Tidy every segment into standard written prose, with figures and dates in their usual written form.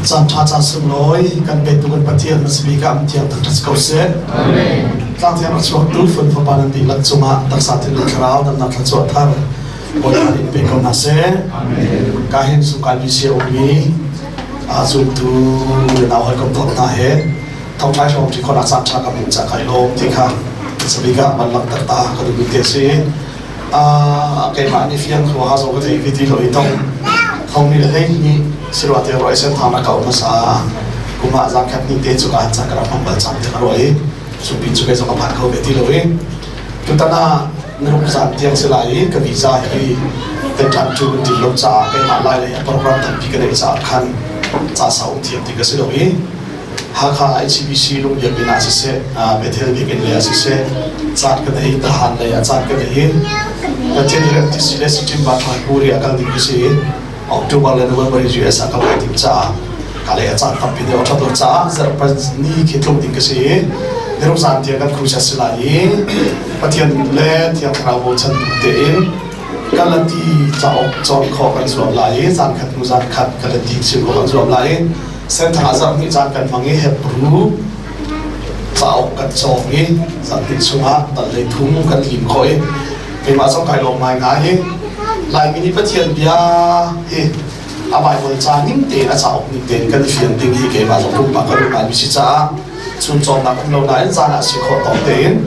Caan ṭha caan sunglawi kan petu kan Pathian na simi ka am thiang thangṭhat si ko seh. Tlang thiang a chuaktu fun fapa nan dihlak cungah taksa thinlung thlarau damnak thluachuah thar Bawipa nih pe ko hna seh. Ka hin sungkai bisi a ummi zumtu nau hawikom dawt hna he thongtlai hrawng ṭi khawhnak caan ṭha ka hmuh ca kai lawm ti kha sabik ah van langhter ta ka duhmi te a si. Keimah nih fiang khua ha zong ka thei vi ti lo i tong thong ni le hlei ni sirwa te roi sen thang na ka um sa kuma zang khat ni te chu ka han cha ka rak hmang bal cham te ka roi supin chu ke zong ka phan kho ve ti lo i tutana nuruk zan tiang si lai i ka visa hi kan ṭan cu kan ti lo caah keimah lai lei program tampi ka neih caah khan ca sa um thiam ti ka si lo i Hakha ICBC lungbiakinn ah siseh, Bethel biakinn lei ah siseh, caan ka nei, Tahan lei ah caan ka nei i Pathian i MTC le Siṭim Baṭha Puri ah kal ding ka si i October le November i US ah kal kai tim caah ka lei ah caan tampi deuh a ṭhat lo caah zarhpar ni khi tlung ding ka si i niruk zan tiang kan crusade si lai i Pathian le Thiang Thlarau bochan tein Galati cauk cawn khawh kan zuam lai i zan khat hnu zan khat Galati chim khawh kan zuam lai i Senthang ah zarh hnih caan kan hmang i Hebru cauk kan cawng i zarh hnih chungah dal hlei thum kan lim khawh i keimah zong kai lawm ngaingai i Laimi nih Pathian bia hi a Baibal ca ning tein a cauk ning tein kan i fian ding hi keimah zong pumpak ka duh ngaimi si caah chun cawnnak um lo nain zan ah si khawh tawk tein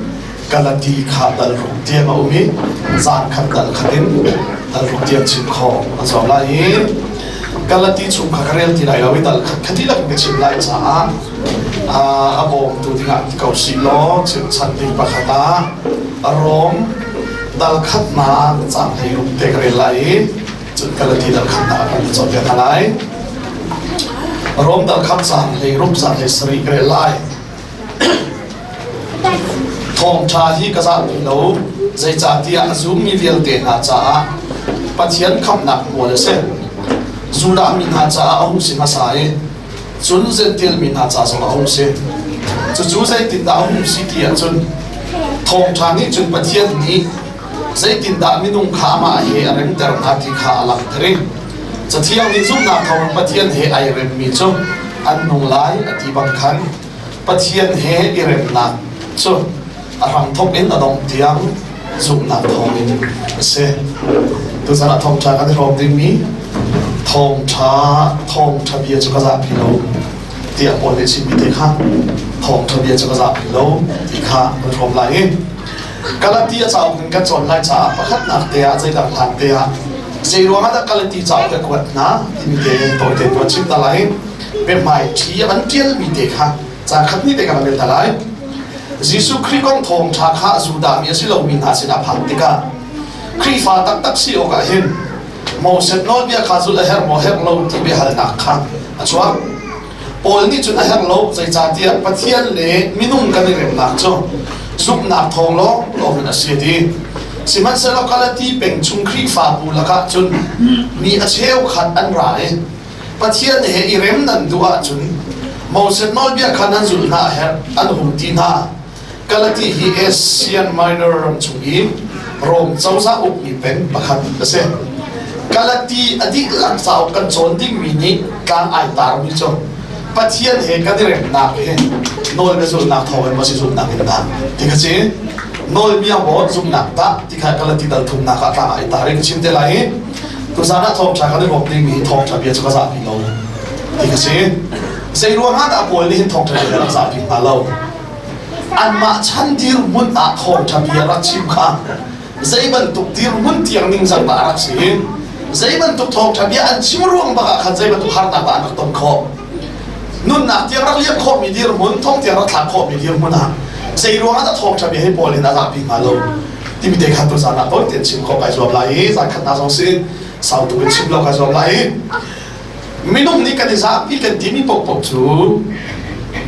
Galati kha dal ruk tiang a um i zan khat dal khat in dal ruk tiang chim khawh a zuam lai i Galati chung kha ka rel ti lai lo i dal khat khati lak in ka chim lai caah a bawmtu dingah ti ko sih law chimchan ding pakhat ah Rom dal khatnak cang hlei ruk te ka rel lai i cun Galati dal khatnak kan cawnpiak hna lai. Rom dal khat cang hlei ruk cang hlei sarih ka rel lai. Thawngṭha hi ka zahpi lo, zeicahtiah a zummi vialte hna caah Pathian khamhnak hmual a si. Judah mi hna caah a hung si hmasa i cun Jentail mi hna ca zongah a hung si. Cucu zeitindah a hung si ti ahcun thawngṭha nih cun Pathian nih zeitindah minung kha amah he a remter hna ti kha a langhter i Cathiang nih zumhnak thawngin Pathian he ai remmi cu an nung lai a ti bang khan Pathian he i remnak cu a hramthawk in a dongh tiang zumhnak thawngin a si. Tuzan ah thawngṭha kan i hrawm dingmi thawngṭha thawngṭha bia cu ka zahpi lo tiah Paul nih chimmi te kha thawngṭha bia cu ka zahpi lo ti kha kan hrawm lai i Galati a cauk in kan cawn lai caah pakhatnak te ah zeidang hlan te ah zei ruangah dah Galati cauk ka kuat hna timi te tawite tuan chim ta lai biahmai ṭhi a van ṭialmi te kha caan khat ni te ka van rel ta lai Jesuh Khrih kong thawngṭha kha Judah mi a si lomi hna sinah phak tikah Khrihfa taktak si awkah hin Moses nawlbia kha zulh a herh maw herh lo ti biahalnak kha a chuak. Paul nih cun a herh lo zeicahtiah Pathian le minung kan i remnak cu zumhnak thawng lawnglawng in a si a ti. Sihmanhsehlaw Galati peng chung Khrihfabu lakah cun mi a cheukhat an ra i Pathian he i rem nan duh ahcun Moses nawlbia kha nan zulh hna a herh an hung ti hna. Galati hi Asian Minor ram chung i Rom cozah ukmi peng pakhat a si. Galati a dihlak cauk kan cawn dingmi nih tlang ai tarmi cu Pathian he kan i remnak hi nawlbia zulhnak thawngin maw si zumhnak in dah ti kha si. Nawlbia maw zumhnak dah ti kha Galati dal thumnak ah tlang ai tar i ka chim te lai i tuzaan ah thawngṭha kan i hrawm dingmi hi thawngṭha bia cu ka zahpi lo ti kha si. Zei ruangah dah Paul nih hin thawngṭha bia rak zahpi hnga lo? Anmah chan dirhmun ah thawngṭha bia rak chim kha zei bantuk dirhmun tiang ningzang dah a rak si i zei bantuk thawngṭha bia an chim ruang bak ah khan zei bantuk harnak dah an rak ton khawh? Nunnak tiang rak liam khawhmi dirhmun, thong tiang rak thlak khawhmi dirhmun ah zei ruangah dah thawngṭha bia hi Paul in a zahpi hnga lo timi te kha tuzaan ah tawi tein chim khawh kai zuam lai i zan khat hna zong si sau tuk in chim lo kai zuam lai i Minung nih kan i zahpi kan timi paohpaoh cu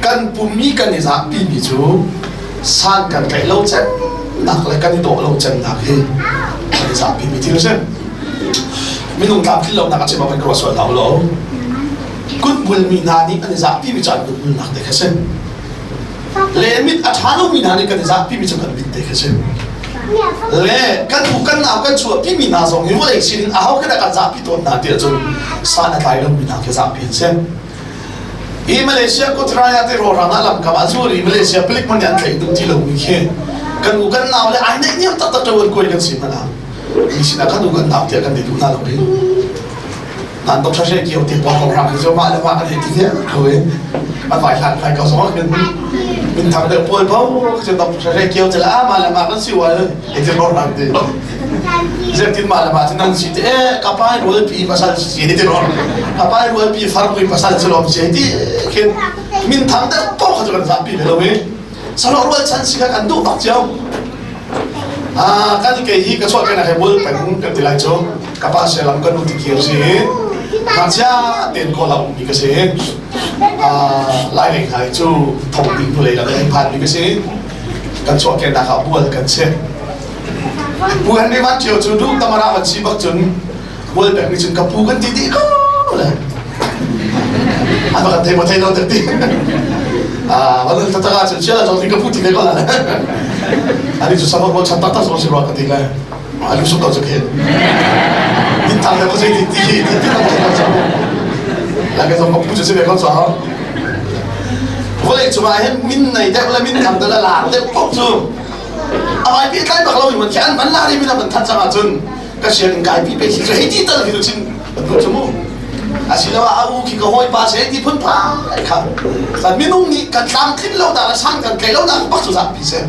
kan pummi kan i zahpimi cu san kan tlaih lo cemnak le kan i dawh lo cemnak hi kan i zahpimi thil a si. Minung tlamtlin lonak a chim ah kan ruah sual hna u law kutbulmi hna nih an i zahpimi cu an kutbulnak te kha si. Le mit a ṭha lomi hna nih kan i zahpimi cu kan mit te kha si. Le kan u kan nau kan chuahpimi hna zong hi vawlei sinin aho khi dah kan zahpi tawn hna ti ahcun san a tlai lomi hna khi zahpi an si. Hi Malaysia Kutraya te rawhrang ah lamkam ah zu ri Malaysia palik man nih an tlaih duh ti lomi khi kan u kan nau le ai neih niam taktak ṭawan kuai kan si hmanh ah mi sinah kan u kan nau tiah kan ti duh hna lo hi. Nan tok thashe kio ti pa ko rang khi mah le mah an hei ti vial ko i an vai hlan kai ko zong min min thang deuh pawl po cu tok thashe kio te la mah le mah kan si wal hei ti ro rang ti zetin mah le mah cu nan si te e kapai rual pi pasal si ti ro kapai rual pi far pui pasal si lom si ti khin min thang deuh po kha cu kan zahpi ve lo i salo rual chan si kha kan duh bak cio. Ah, kan kei hi ka chuah kenak he bul peng kan ti lai cu. Ka pa sialam ka nu ti kir si. Ngakchia ten ko la ummi ka si. Ah, lai leng hai cu thong ding hnulei la kan phan mi ka si. Kan chuah kenak ah bual kan si. Pu Henry Van Ṭhio cu duh tamara van si bak cun bual pek nih cun ka pu kan ti dih ko le. An kan thei maw thei lo tak ti. Ah, van tataka cun chiala zong ka pu ti ve ko la. Ani cu sabak rual chan taktak zong si rua ka ti le. Alu suk ko cu khin. Din thang le ko sei ti ti ti ti ko cu. La ke zong ka pu cu si ve ko cho. Vawlei cungah hin min nei deuh le min thang deuh le lar deuh paoh cu a vai pi tlai bak lo mi man khi an van lar i min an van thanh cang ahcun ka sianginn kai pi pe khi cu hei ti tal khi cu chim bantuk cu mu asiloah a u khi ka hawipa se ti phunphai kha kan minung nih kan tlamtlin lo nak le sang kan tlei lo nak bak cu zapi si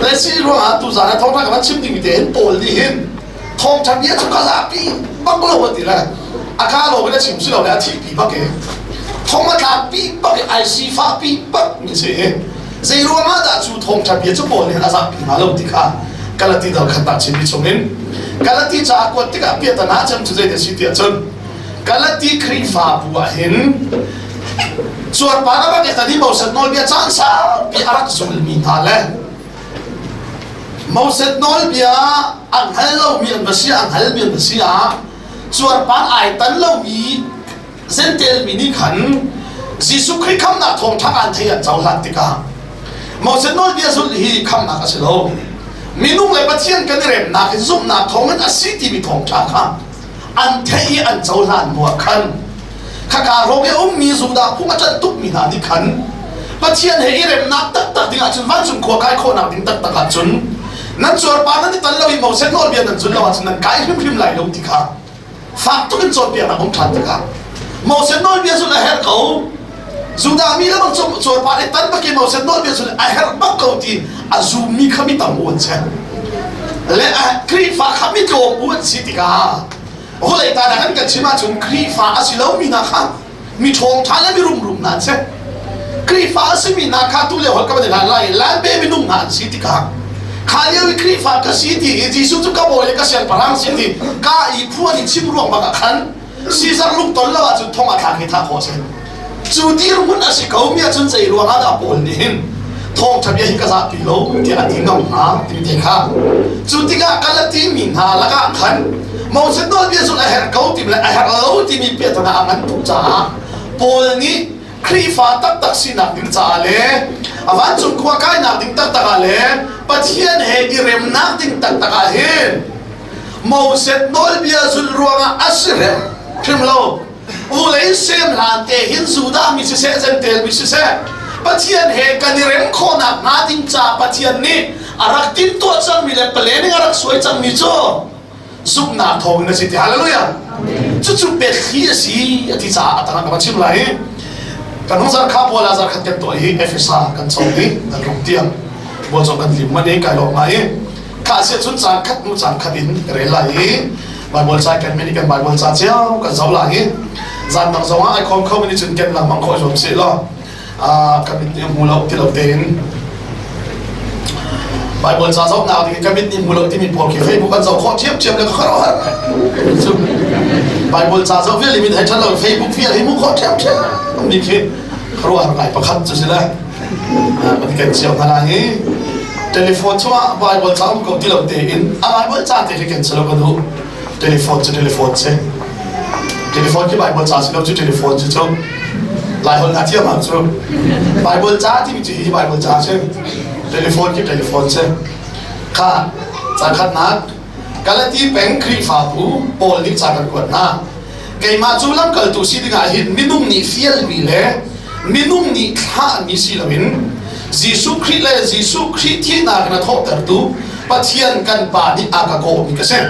le si ruangah tu zan ah thawngtha ka van chim ding mi te hin paul nih hin thawngtha bia cu ka zapi bak lo a ti le a ka lo in a chim si lo le a thih pi bak e thong a tlak pi bak e ai sifah pi bak mi si hi zei ruangah dah cu thawngtha bia cu paul nih a zahpi hnga lo ti kha Galati dal khat ah chimmi chungin Galati ca a kuat tikah piatana cem cu zeidah si tiah cun Galati Khrihfabu ah hin cuarpar a rak i tani Moses nawlbia caan saupi a rak zulmi hna le Moses nawlbia a hngal lomi an va si a hngalmi an va si ah cuarpar ai tan lomi Zentel mi nih khan Jesuh Khrih khamnak thawngṭha an thei an cohlan tikah Moses nawlbia zulh hi khamnak a si lo. Minung le Pathian kan i remnak hi zumhnak thawngin a si timi thawngṭha kha an theih i an cohlan hnuah khan khaka hrawng i a ummi Judah phung a ṭanh tukmi hna nih khan Pathian he i remnak taktak ding ahcun vancung khua kai khawhnak ding taktak ahcun nan cuarpar nan i tan lo i Moses nawlbia nan zulh lo ahcun nan kai hrimhrim lai lo ti kha fak tuk in cawnpiaknak um ṭhan tikah Moses nawlbia zulh a herh ko. Judah mi le bang cuarpar i tan bak i Moses nawlbia zulh a herh bak ko ti a zummi kha mi tam u an si. Le Khrihfa kha mi tlawm u an si tikah vawlei ta kan kan chim ahcun Khrihfa a si lomi hna kha mi ṭhawng ṭha le mi rumrum hna an si. Khrihfa a simi hna kha tu le holh ka van i hlan lai lan be minung hna an si tikah kha lio i Khrihfa ka si ti i Jesuh cu ka bawi le ka siangpahrang si ti ka i phuan i chim ruang bak ah khan Caesar lungton lo ahcun thong a thlak hi thah khawh a si. Cu dirhmun a si ko mi ahcun zei ruang ah dah Paul nih hin thawngṭha bia hi ka zahpi lo tiah a ti ngam hnga timi te kha cu tikah Galati mi hna lakah khan Moses nawlbia zulh a herh ko timi le a herh lo timi piahtana a ngan tuk caah Paul nih Khrihfa taktak sinak ding caah le a vancung khua kainak ding taktak ah le Pathian he i remnak ding taktak ah hin Moses nawlbia zulh ruangah a si hrimhrim lo. Vulei sem hlan te hin Judah mi siseh Jentail mi siseh Pathian he kan i rem khawhnak hnga ding ca Pathian nih a rak timhtuah cangmi le planning a rak suai cangmi cu zumhnak thawngin a si ti hallelujah cucu biathli a si a ti caah a tang ka chim lai kan hung zar kha bual ah zar khat kan tuah hi Efesa kan chong i nan rung tiang bual zong kan lim man i kai lawm ngai i Khah sia cun caan khat hnu caan khat in ka rel lai i Bible ca kan mini kan Bible ca cio kan zoh lai i zan dang zong ah ai khawm kho mi nih cun ken lengmang khawh zuam sih law ka mit nih hmu lo ti lo tein Bible ca zohnak ding ka mit nih hmu lo timi pawl khi Facebook an zoh khawh ṭhiamṭhiam le ka khuaruahhar cu Bible ca zoh vial i mit hei ṭhat lo Facebook vial hi hmuh khawh ṭhiamṭhiam mi khi khuaruahhar ngai pakhat cu si le kan ken cio hna lai i telephone chungah Bible ca um ko ti lo tein a Bible ca te khi ken si lo ka duh telephone cu telephone si telephone khi Bible ca si lo cu telephone cu cu Laiholh hna thiam ah cu Bible ca timi cu hi Bible ca si telephone khi telephone si kha ca khatnak Galati peng Khrihfabu Paul nih ca kan kuat hna keimah cu lamkaltu si dingah hin minung nih fialmi le Minung nih thlahmi si loin Jesuh Khrih le Jesuh Khrih thihnak in a thawhtertu Pathian kan Pa nih a ka kawhmi ka si.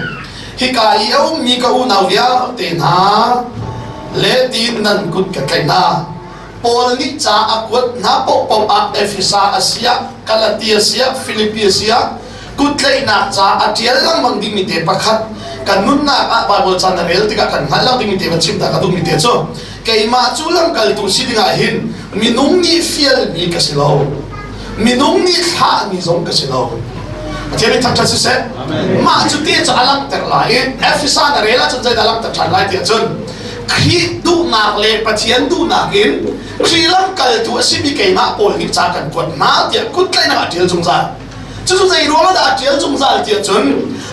Hika i a ummi ka unau vialte hna le tiin nan kut ka tlaih hna. Paul nih ca a kuat hna paohpaoh ah Efesa a siah, Galatia siah, Filipi a siah, kuttlaihnak ca a ṭial lengmang dingmi te pakhat kan nunnak ah Baibal ca na rel tikah kan hngalh lo dingmi te van chim ta ka duhmi te cu keimah cu lamkaltu si dingah hin minung nih fialmi ka si lo minung nih thlahmi zong ka si lo. Pathian nih thangṭhat siseh. Mah cu te cu a langhter lai i Efesa na rel ahcun zeidah langhter ṭhan lai ti ahcun Khrih duhnak le Pathian duhnak in Khrih lamkaltu a simi keimah Paul nih ca kan kuat hna tiah kuttlaihnak a ṭial zungzal. Cucu zei ruangah dah a ṭial zungzal ti ahcun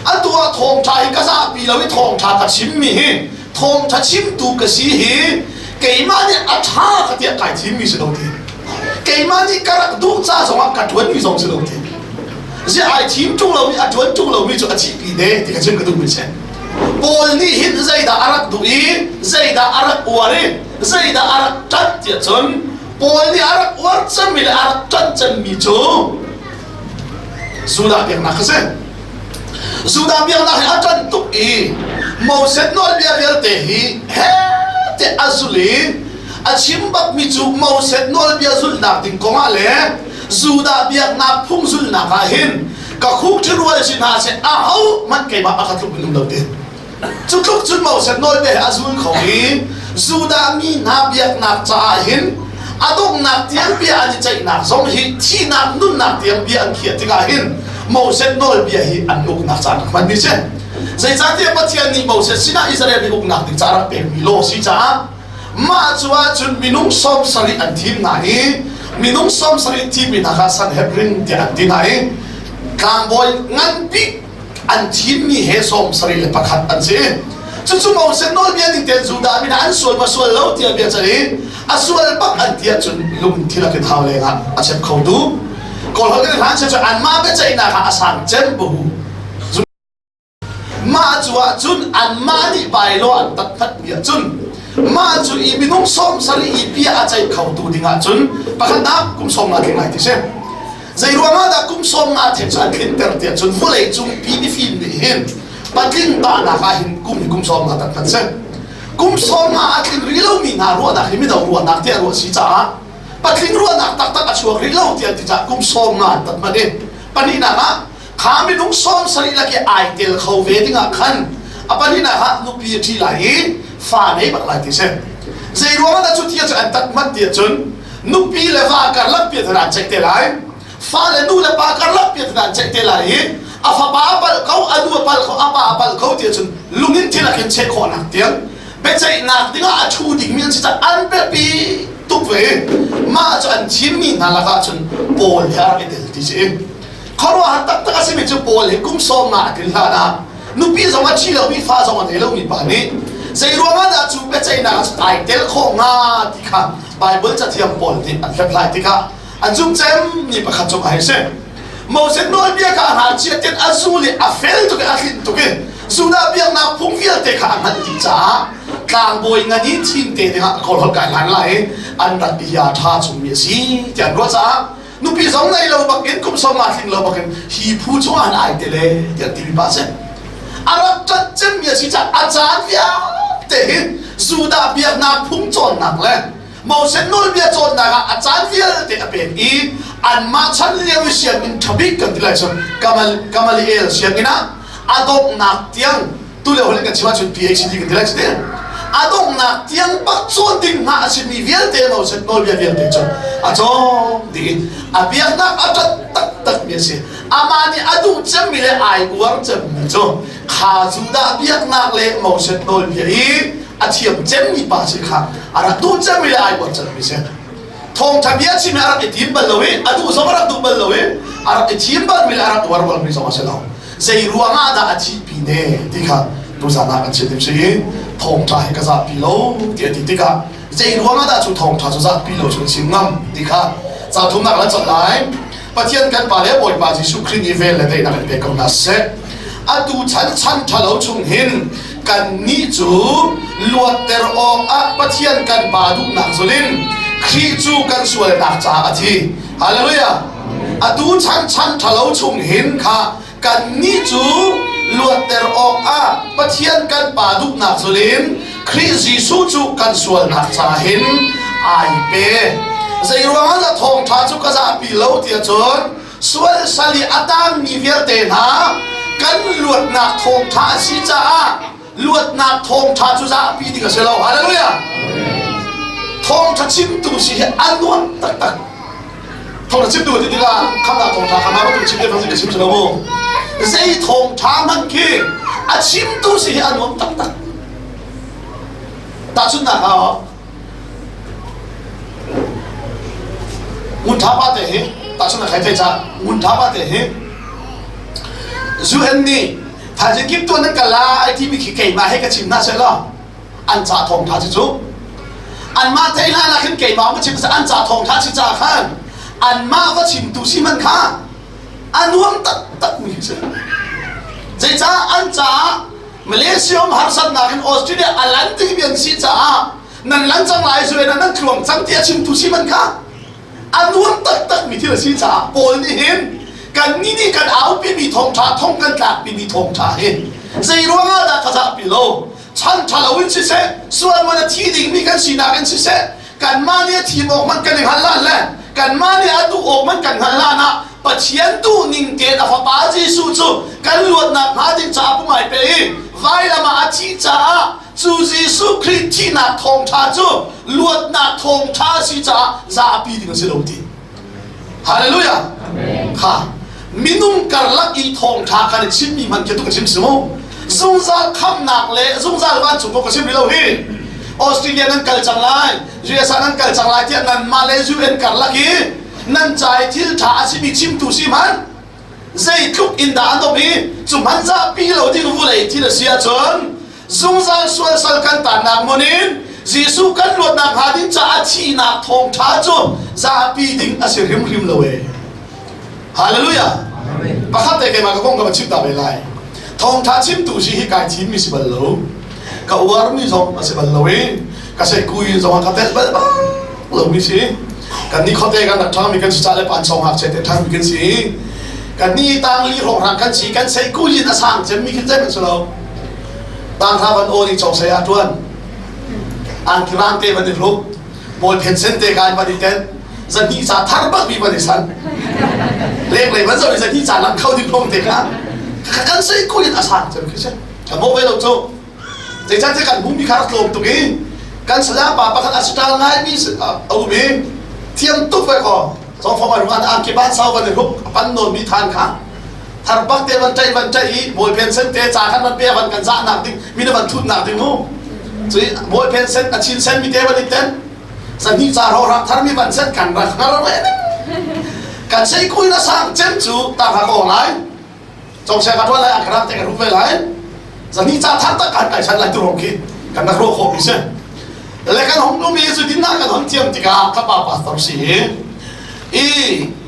atu ah thawngṭha hi ka zahpi lo i thawngṭha ka chimmi hi thawngṭha chimtu ka si hi keimah nih a ṭha ka tiah kai thimmi si lo ti. Keimah nih ka rak duh ca zongah ka ṭuanmi zong si lo ti. Ziah ai thim ṭung lomi a ṭuan ṭung lomi cu a thihpi ne ti ka chim ka duhmi si. Paul nih hin zeidah a rak duh i zeidah a rak uar i zeidah a rak ṭanh tiah cun Paul nih a rak uar cemmi le a rak ṭanh cemmi cu Judah biaknak a si. Judah biaknak hi a ṭanh tuk i Moses nawlbia vialte hi he te a zul i a chim bakmi cu Moses nawlbia zulhnak ding kongah le Judah biaknak phung zulhnak ah hin ka khuk ṭhirual si hna seh aho hmanh keimah a ka tluk in um lo ti. Cu tluk cun Moses nawlbia he a zul kho i Judah mi hna biaknak caah hin a donghnak tiang bia an i ceihnak zong hi thihnak nunnak tiang bia an khiah tikah hin Moses nawlbia hi an uknak caan rak hmanmi si. Zeicahtiah Pathian nih Moses sinah Israel mi uknak ding caah rak pekmi law si caah mah cu ahcun minung 70 an thim hna i minung 70 thimmi hna kha Sanhedrin tiah an ti hna i tlangbawi nganbik an thimmi he 71 an si. Cucu Moses nawlbia ning tein Judah mi hna an sual ma sual lo tiah bia chan i a sual bak an ti ahcun lungthil a hau lengah a chep kho tu. Kawl holh in hlan cu anmah biaceihnak ah a sang cem bu. Mah cu ahcun anmah nih bylaw an tat mi ahcun mah cu i minung 70 i bia a ceih kho tu ding ahcun pakhatnak kum sawm nga tling lai ti si. Zei ruangah dah kum 50 theng cu an tlinter tiah cun vawlei cung pi mifim nih hin patling tahnak ah hin kum hi kum 50 tak hmanh si. Kum 50 a tling rih lomi hna ruahnak hi mino ruahnak tiah ruah si caah patling ruahnak taktak a chuak rih lo tiah ti caah kum 50 an tat hmanh i pahnihnak ah kha minung 70 lak i ai tel kho ve dingah khan a pahnihnak ah nupi a ṭhi lai i fa nei bak lai ti si. Zei ruangah dah cu ti cu an tat hmanh tiah cun Nupi le va karlak piah an ceih te lai. Fa le nu le pa karlak piah an ceih te lai i a fapa a palh ko, a nu a palh ko, a pa a palh ko ti ahcun lungin thil a khin cheh khawhnak tiang biaceihnak dingah a ṭhu dingmi an si caah an biapi tuk ve. Mah cu an thimmi hna lakah cun Paul he a rak i tel ti si. Khuaruahhar taktak a simi cu Paul hi kum 50 a tlin hlan ah nupi zong a ṭhi lomi fa zong a ngei lomi pa nih zei ruangah dah cu biaceihnak ah cun ai tel khawh hnga ti kha Baibal cathiang pawl nih an hlephlai tikah an zumh cemmi pakhat cu a hei si. Moses nawlbia kha a ngakchia tian a zul i a fel tuk i a tlinh tuk i Judah biaknak phung vialte kha a hngalh dih caah tlangbawi ngan i thim te dingah kawlholh kai hlan lai i an rak i a ṭha chungmi a si tiah an ruah caah nupi zong nei lo bakin kum 50 tling lo bakin hi phu chungah an ai te le tiah timi pa si. A rak ṭanh cemmi a si caah a caan vialte hi Judah biaknak phung cawnnak le Moses nawlbia cawnnak ah a caan vialte a pek i anmah chan lio i sianginn ṭha bik kan ti lai cu Gamaliel sianginn ah a donghnak tiang tulio holh in kan chim ahcun PhD kan ti lai cu a donghnak tiang bak cawn ding hna a simi vialte Moses nawlbia vialte cu a cawng dih i a biaknak a ṭhat taktakmi a si. Amah nih a duh cemmi le ai uar cemmi cu kha Judah biaknak le Moses nawlbia i a thiam cemmi pa si kha a rak duh cemmi le ai uar cemmi si. Thawngṭha bia chim hi a rak i tim bal lo i a duh zong a rak duh bal lo i a rak i thim balmi le a rak uar balmi zong a si lo. Zei ruangah dah a thihpi ne ti kha tuzan ah kan chim ding si i thawngṭha hi ka zahpi lo ti a ti tikah zei ruangah dah cu thawngṭha cu zahpi lo cu chim ngam ti kha ca thumnak lan colh lai. Pathian kan Pa le Bawipa Jesuh Khrih nih vel le daihnak in pe ko hna seh. Atu chan chan ṭhalo chung hin kannih cu luatter awkah Pathian kan Pa duhnak zulin Khrih cu kan sualnak caah a thi. Hallelujah. Atu chan chan ṭhalo chung hin kha kannih cu luatter awkah Pathian kan Pa duhnak zulin Khrih Jesuh cu kan sualnak ca hin ai pe. Zei ruangah dah thawngṭha cu ka zahpi lo tiah cun sual sal i a tangmi vialte hna kan luatnak thawngṭha a si caah luatnak thawngṭha cu zahpi ding a si lo. Hallelujah! Thawngṭha chimtu si hi a nuam taktak. Thawngṭha chimtu ti tikah khamnak thawngṭha kha mah bantuk chim te fang ka chim si lo mu. Zei thawngṭha hmanh khi a chimtu si hi a nuam taktak. Tahchunhnak ah Ngun Tha Pa te hi tahchunhnak khai thei ca Ngun Tha Pa te hi UN nih thaizing kip tuan nan kal lai timi khi keimah he ka chim hna seh law an ca thawngtha cu cu anmah theih hlan ah khin keimah va chim an ca thawngtha si ca khan anmah va chimtu si man kha a nuam taktak mi si zeicah an caah Malaysia um harsatnak in Australia a lan timi an si caah nan lan cang lai zuen ah nan tluang cang ti a chimtu si man kha a nuam taktak mi thil a si caah Paul nih hin kan nih nih kan aupi mi thawngtha thong kan tlakpi mi thawngtha hi zei ruangah dah ka zahpi lo chan ṭha lo in siseh sual man a thi dingmi kan sinak in siseh kanmah nih a thim awk man kan i hngalh lan le kanmah nih a duh awk man kan hngalh lan ah Pathian duh ning tein a fapa Jesuh cu kan luatnak hnga ding caah pumai pe i vailam ah a thih caah cu Jesuh Khrih thihnak thawngṭha cu luatnak thawngṭha a si caah zapi ding a si lo ti. Hallelujah. Kha minung karlak i thawngṭha kan i chimmi hmanh khi tu ka chim si mu. Zungzal khamnak le zungzal vancung kong ka chim rih lo hi. Australia nan kal cang lai, USA nan kal cang lai tiah nanmah le UN karlak i nan ca i thil ṭha a simi chimtu si hmanh zeitluk in dah an um i cu hmanh zahpi lo ding vulei thil a si ahcun zungzal sual sal kan tannak hmun in Jesuh kan luatnak hnga ding caah thihnak thawngṭha cu zapi ding a si hrimhrim lo ee. Hallelujah. Pakhat te keimah ka kong ka va chim ta ve lai. Thawngṭha chimtu si hi kai thimmi si bal lo. Ka uarmi zong a si bal lo i ka seikui zong ah ka telh bal bak lomi si. Kan nih khuate kan rak ṭhangmi kan si ca le pansawng ngakchia te ṭhangmi kan si. Kan nih tangli hrawnghrang kan si kan seikui in a sang cemmi khi zei hmanh si lo. Tanghra van aw nih congsei ah ṭuan. Angki rang te van i hruk. Bawlphen sen te kai van i tenh. Zahnih ca thar bak mi van i san. Lenglei van zoh i zahnih ca lang kho ding hong te kha. Kan seikui in a sang cem khi si. Kan mawh ve lo cu. Zeicahtiah kan hmuhmi kha rak tlawm tuk i kan saya pa pakhat a siṭal ngaimi a um i thiam tuk ve kaw cawngfawm ai ruang angki ban sau van i hruk a pan nawnmi than kha thar bak te van ṭaih van ṭaih i bawlphen sen te ca khan van pe van kan zahnak ding mi na van thutnak ding mu cui bawlphen sen a chin sen mi te van i ten zahnih ca ro rak thar mi van sen kan rak ngar ve kan sei kui na sang cem cu ta ha ko lai Congsia ka ṭuan lai a ka te ka rup ve lai zani ca thar tak kan kai chan lai tu rong khi kan rak ruah khawh mi si le kan hong numi cu dinnak kan hon thiam tikah ka pa pastor si i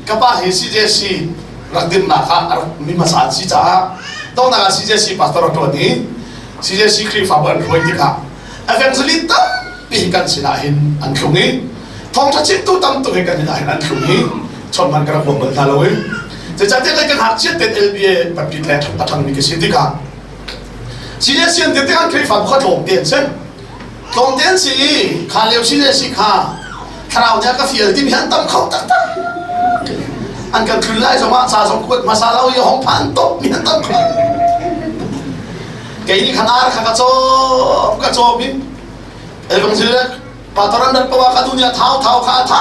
ka pa hi CJC rak dinnak ah a rak mi hmasa an si caah tongnak ah CJC pastor a ṭuan i CJC Khrihfabu an hruai tikah evangelist tampi kan sinah hin an thlung i thawngṭha chimtu tam tuk hi kan sinah hin an thlung i chawnh ka rak huam bal hna lo i zeicahtiah kan ngakchiat ten LBA patti le a ṭhangmi ka si tikah CSC an ti tikah Khrihfabu kha tlawm te an si tlawm te an si i kha lio CSC kha thlarau nih a ka fial timi an tam kho taktak an kan tlun lai zongah ca zong kuat hmasa lo i hong phan top mi an tam kho kei nih khan ar kha ka cawm ka cawm i evangel patoran dan pawa ka dunia thau thau kha tha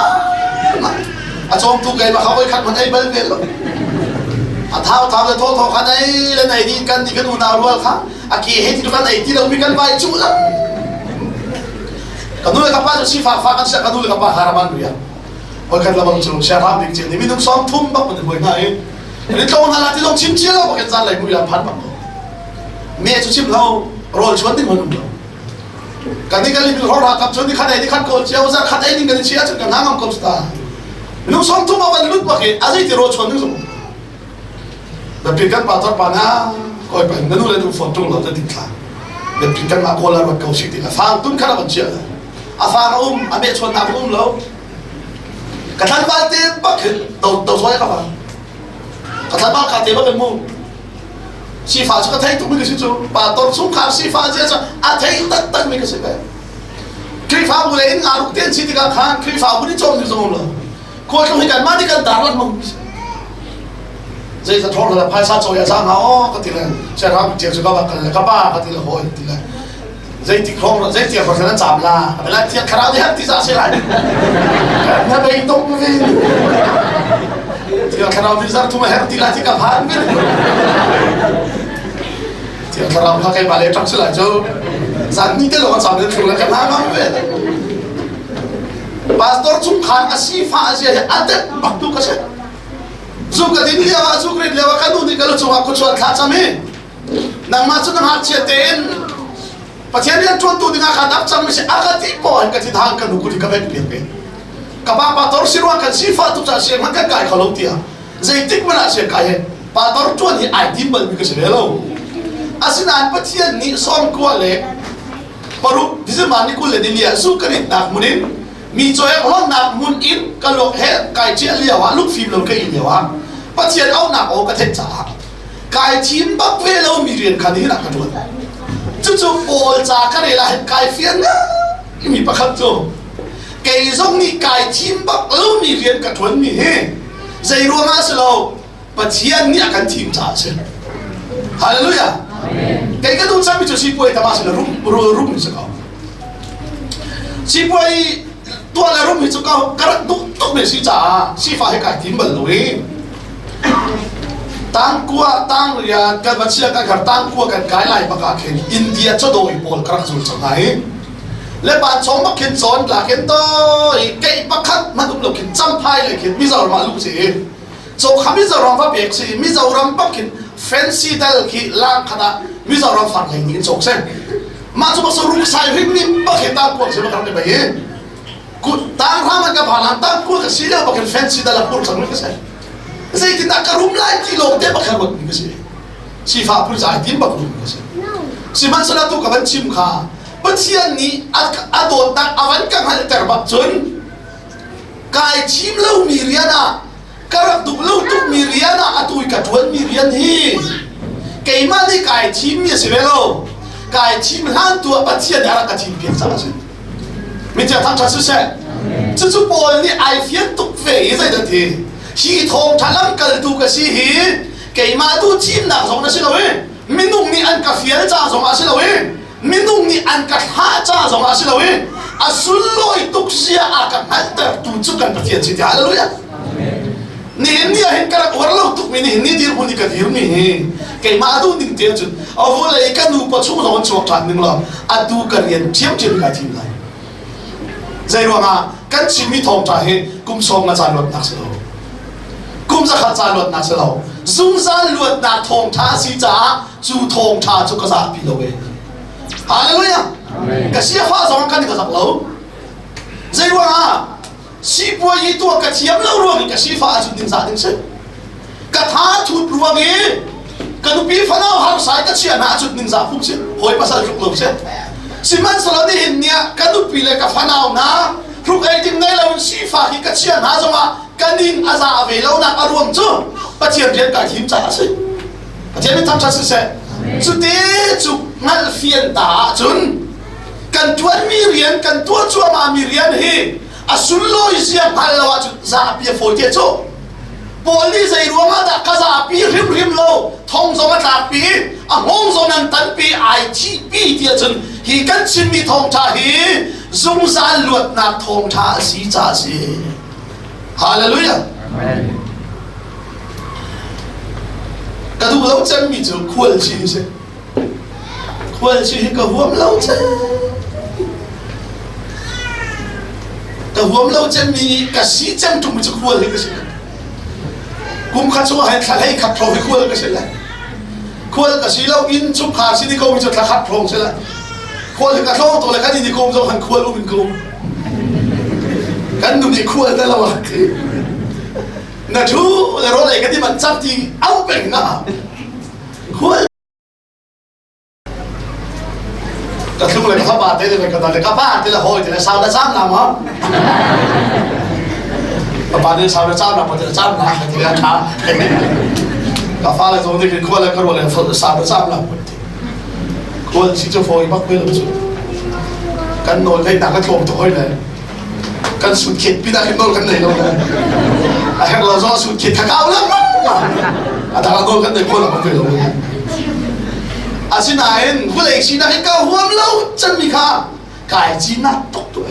a cawm tu kei ma kha voi khat man ei bal ve lo a thau thau le tho tho kha nei le nei din kan ni kan unau rual kha a ke he ti kan ei ti lo mi kan vai chu la ka nu le ka pa cu sifak fa kan sia ka nu le ka pa haraman ria voi khat lamang cu sia ram bik chin ni minung som thum bak man hoi hna i ni tlong hna la ti zong chim chia lo bakin zan lei mu ya phan bak me cu chim lo rawl chuan ding man um lo kan ni kan lim hor ra kap chun ni khat ei ni khat kawl chiao zar khat ei ding kan chia chun kan hangam kom sta minung som thum avan lut bak i azei ti rawl chuan ding zong da pin kan pa tor pa na koi pa na nu le nu phone tung lo ta din thla da pin kan ma kawl la rat ko si ti a fang tun khat avan chia a fang a um a me chuan na um lo. Ka thlanval te bak hin do do zawi ka van. Ka thlanval ka te bak in mu. Sifa cu ka thei tuk mi ka si cu. Pastor chungkhar sifa zia cu a thei taktak mi ka si ve. Khrihfabu le inn nga ruk te an si tikah khan Khrihfabu nih cawm mi zong um lo. Khualtlung hi kanmah nih kan dar lengmang mi si. Zei za thawng la phaisa cawi a za nga aw ka ti le siarang tiang cu ka va kal le ka pa ka ti le hawi ti le zeiti khong zeiti khong nan caam la ka la thiang thlarau nih ti za si lai na bei tung vi thiang thlarau nih zar thum a her ti la ti ka phan vi thiang thlarau kha keimah le ṭang si lai cu zan ni te lawng caam le thlu le ka hna ngam ve pastor chungkhar a sifa a zia hi a dep bak tu ka si zu ka din lio ah zu ka rit lio ah ka nu nih ka lu cungah khuachuan thla cam hi nangmah cu na ngakchia tein Pathian rian ṭuantu dingah khan ap cang mi si a ka ti poah in ka thinhang ka nu kut ka ven piak ve ka pa pastor si ruang kan sifa tuk caah siang hmanh kan kai kho lo tiah zeitik hmanh ah siang kai he pastor ṭuan hi ai tim bal mi ka si ve lo asinain Pathian nih sawmkua le paruk December ni 20 le ni li ah zu kan itnak hmun in mi cawi hlonnak hmun in ka luak he kai ciah lio ah lungfim lo ka i lio ah Pathian auhnak aw ka theih caah kai thim bak ve lo mi rian kha nihin ah ka ṭuan cucu Paul ca ka rel ah hin kai fian mi pakhat cu kei zong nih kai thim bak lo mi rian ka ṭuan mi hi zei ruangah si lo Pathian nih a kan thim caah a si. Hallelujah. Kei ka duh cangmi cu sipuai tama si le rum rum si ko. Sipuai tuah le rum hi cu ka ka rak duh tuk mi si caah sifa he kai tim bal lo i tangkua tang rian kan va chia kan khar tangkua kan kai lai baka khin India chawdoi pawl ka rak zul cang hna i le pa chong bak khin cawn tla khin toi kei pakhat hmanh um lo khin champhai le khin Mizoram ah lu si So kha Mizoram va pek si Mizoram bak khin fancy dal khi lang khat ah Mizoram far lei nih in cawk se mah cu bak ruk sai hrim mi bak hi tang kuak si bak ram bai hi kut tang ram an ka phan tang kuak ka si leo bak hin fancy dal a pur chang ka se zeitin dah ka rum lai ti lawng te bak ruat mi ka si sifa pur zai tim bak rum ka si sihmanhsehlaw tu ka van chim kha Pathian nih a dawtnak a van ka hngalhter bak cun kai thim lomi rian ah ka rak duh lo tukmi rian ah atu i ka ṭuanmi rian hi keimah nih kai thimmi a si ve lo kai thim hlan tu ah Pathian nih a rak ka thim piak caah a si mithiang thangṭhat siseh cucu Paul nih ai fian tuk ve i zeidah ti hi thawngṭha lamkaltu ka si hi keimah duh thimnak zong na si lo i minung nih an ka fial ca zong ah si lo i minung nih an ka thlah ca zong ah si lo i a sunlawi tuk zia a ka hngalhtertu cu kan Pathian si ti hallelujah nihin ni ah hin ka rak uar lo tuk mi nihin ni dirhmun i ka dir mi hi keimah duh ning te cun a vulei ka nu pa chung zong an chuak ṭhan ning law atu ka rian ṭhiamṭhiam kai thim lai zei ruangah kan chimmi thawngṭha hi kum sawm nga ca luatnak si lo kum zakhat ca luatnak si lo zungzal luatnak thawngṭha a si caah cu thawngṭha cu ka zahpi lo e hallelujah ka siafa zong kan ka zak lo zei ruangah sipuai i tuah ka thiam lo ruang i ka sifa ahcun ding za ding si ka tha thut ruang i ka nupi fanau harsai ka chia hna ahcun ningzah phung si hawi pasal tluk lo si sihmanhsehlaw nihin ni ah ka nupi le ka fanau hna hruk ei ding nei lo in sifa hi ka chia hna zongah ka ning a za ve lo nak a ruang cu Pathian rian kai thim caah a si Pathian min thangṭhat siseh cuti cu hngalh fian ta ahcun kan ṭuanmi rian kan tuah cuahmahmi rian hi a sunlawi zia hngal lo ahcun zapi a fawi te cu Paul nih zei ruangah dah ka zapi hrimhrim lo thong zong a tlakpi a hngawng zong nan tanpi ai thihpi ti ahcun hi kan chimmi thawngṭha hi zungzal luatnak thawngṭha a si caah a si Hallelujah Amen. Ka duh lo cemmi cu khualci hi si. Khualci hi ka huam lo cem. Ka huam lo cemmi ka si cem ṭung cu khual hi ka si. Kum khat chung ah hin thla hlei khat hrawng hi khual ka si lai. Khual ka si lo inn chungkhar si ni ko mi cu thla khat hrawng si lai. Khual hi ka tlawng to le kan in i kom zong han khual um in ka um. Kan nu nih khual te lo ah ti. Na thu le rawl ei ka ti man cak ti au peng na khual ka thlung le ka fapa te le ka le ka pa te le hawi te le sau le cam na ma. Ka pa nih sau le cam na pa te cam na ka ti a tha. Ka fa le zong nih khua le ka ruah le sau le cam la ti. Khual si cu fawi bak ve lo cu. Kan nawl theihnak ka tlawm tuk hoi le. Kan sut khet pinah hin nawl kan nei lo le. A herh lo zong sut khet kha kau lang. A dang nawl kan nei kho lo ve lo. Asinain vawlei sinak hi ka huam lo cemmi kha kai cinak tuk tu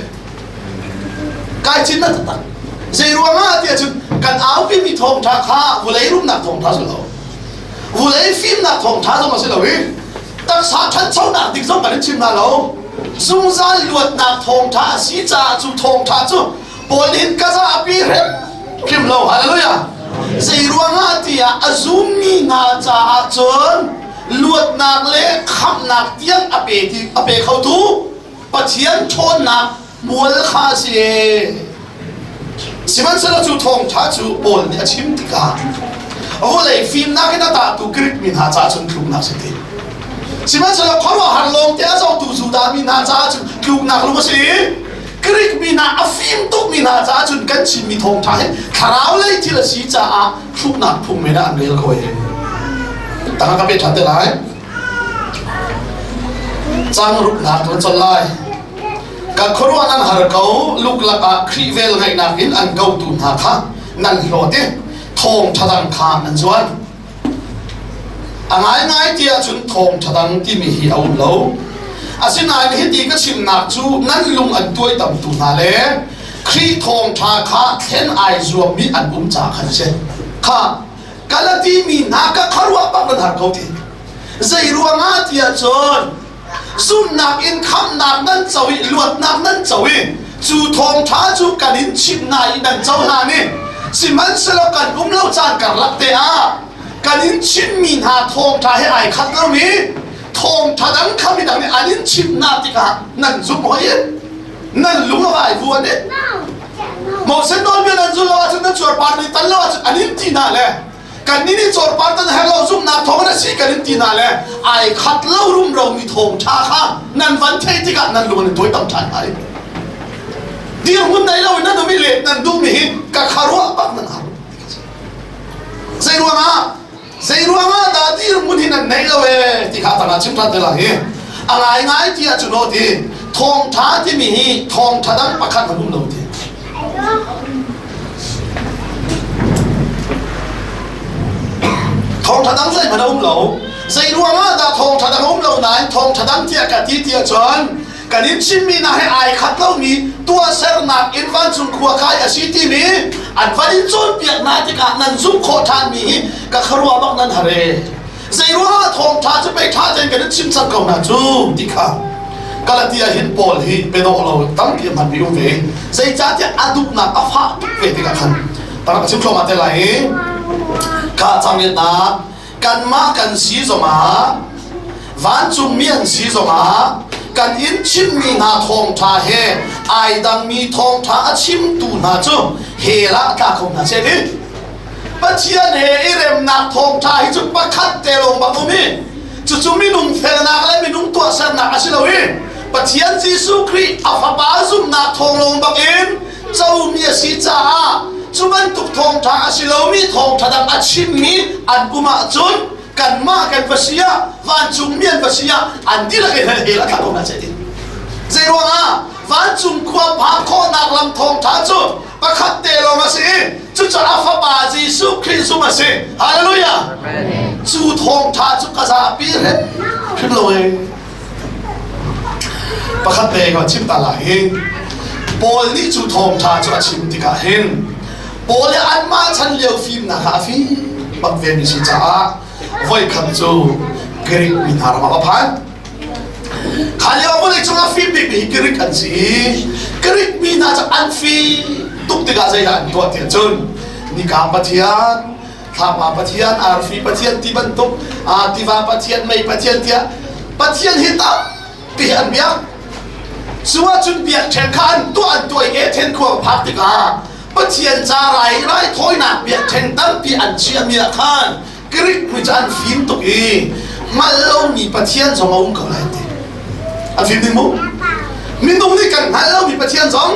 kai cinak taktak zei ruangah tiah cun kan aupimi thawngṭha kha vawlei rumnak thawngṭha si lo vawlei fimnak thawngṭha zong a si lo i taksa ṭhanchonak dik zong kan in chim hna lo zungzal luatnak thawngṭha a si caah cu thawngṭha cu Paul nih ka zapi hrim hrim lo hallelujah zei ruangah tiah a zummi hna caah cun luatnak le khamhnak tiang a pe ti a pe khotu Pathian ṭhawnnak mual kha a si. Sihmanhsehlaw cu thawngṭha cu Paul nih a chim tikah vawlei fimnak in a tahtu Greek mi hna caah cun tluknak si ti. Sihmanhsehlaw khuaruahhar lawngte a zohtu Judah mi hna caah cun tluknak lung a si. Greek mi hna a fim tukmi hna caah cun kan chimmi thawngṭha hi thlarau lei thil a si caah hruknak phung men ah an rel ko i tangka ka pe ṭhan te lai. Cang ruknak kan chol lai. Ka khuaruah nan har ko luklak ah Khrih vel ngaihnak in an kotu hna kha nan hlawt i thawngṭha dang kha nan zuan. A ngaingai ti ahcun thawngṭha dang timi hi a um lo. Asinain hiti ka chimnak cu nan lung an tuaitamtu hna le Khrih thawngṭha kha thlen ai zuammi an um caah khan a si. Kha Galati mi hna ka khuaruah bak nan har ko ti. Zei ruangah ti ahcun zumhnak in khamhnak nan co i luatnak nan co i cu thawngṭha cu kan in chimh hna i nan cohlan i sihmanhsehlaw kan um lo caan karlak te ah kan in chimhmi hna thawngṭha he ai khat lomi thawngṭha dang kha midang nih an in chimh hna tikah nan zumh hoi i nan lung a vai vuan i Moses nawlbia nan zulh lo ahcun nan cuarpar nih tan lo ahcun an in ti hna le kannih nih cuarpar tan herh lo zumhnak thawng in a si kan in ti hna le ai khat lo rumro mi thawngṭha kha nan van theih tikah nan lung an in tuaitam ṭhan hna i dirhmun nei lo in nan um i let nan duhmi hi ka kharuah bak nan har zei ruangah zei ruangah dah dirhmun hi nan nei lo e ti kha tangah chim ṭhan te la hi a ngai ngai ti ahcun aw ti thawngṭha timi hi thawngṭha dang pakhat an um lo ti Thawngṭha dang zeihmanh a um lo. Zei ruangah dah thawngṭha dang a um lo nain thawngṭha dang tiah ka ti tiah cun kan in chimmi hna he ai khat lomi tuahsernak in vancung khua kai a si timi an van in cawnpiak hna tikah nan zumh khawh ṭhanmi hi ka khuaruah bak nan har ee. Zeiruangah thawngṭha cu pei ṭha tein kan in chim cang ko hna cu ti kha Galatia hin Paul hi biadawh lo tampi a hmanmi um ve. Zeicahtiah a duhnak a fah tuk ve tikah khan tarak chim thluahmah te lai i kha cangriatnak kanmah kan si zongah vancungmi an si zongah kan in chimmi hna thawngṭha he ai dangmi thawngṭha a chimtu hna cu hell ah tla kho hna seh ti Pathian he i remnak thawngṭha hi cu pakhat te lawng bak um i cucu minung felnak le minung tuahsernak a si lo i Pathian Jesuh Khrih a Fapa zumhnak thawng lawng bak in comi a si caah cu bantuk thawngṭha a si lomi thawngṭha dang a chimmi an um ahcun kanmah kan va si ah vancungmi an va si ah an dihlak in hell a tla ko hna seh ti. Zei ruangah vancung khua phak khawhnak lam thawngṭha cu pakhat te lawng a si i cucaah fapa Jesuh Khrih zumh a si hallelujah cu thawngtha cu ka zapi hrim hrim lo e pakhat te ka chim ta lai hi Paul nih cu thawngtha cu a chim tikah hin Paul le anmah chan lio fimnak kha a fim bak ve mi si caah voikhat cu Greek mi hna ram ah a phan Kha lio vawlei cung ah fim bikmi hi Greek an si. Greek mi hna cu an fim tuk tikah zeidah an tuah tiah cun nika pathian, thlapa pathian, arfi pathian ti bantuk, tiva pathian, mei pathian tiah pathian hi tampi an biak. Cu ahcun biakṭheng kha an tuah an tuah i Athen khua phak tikah Pathian ca rai raithawinak biakṭheng tampi an chiahmi ah khan Greek mi cu an fim tuk i hngalh lomi Pathian zong a um ko lai ti. An fim ding mu. Minung nih kan hngalh lomi Pathian zong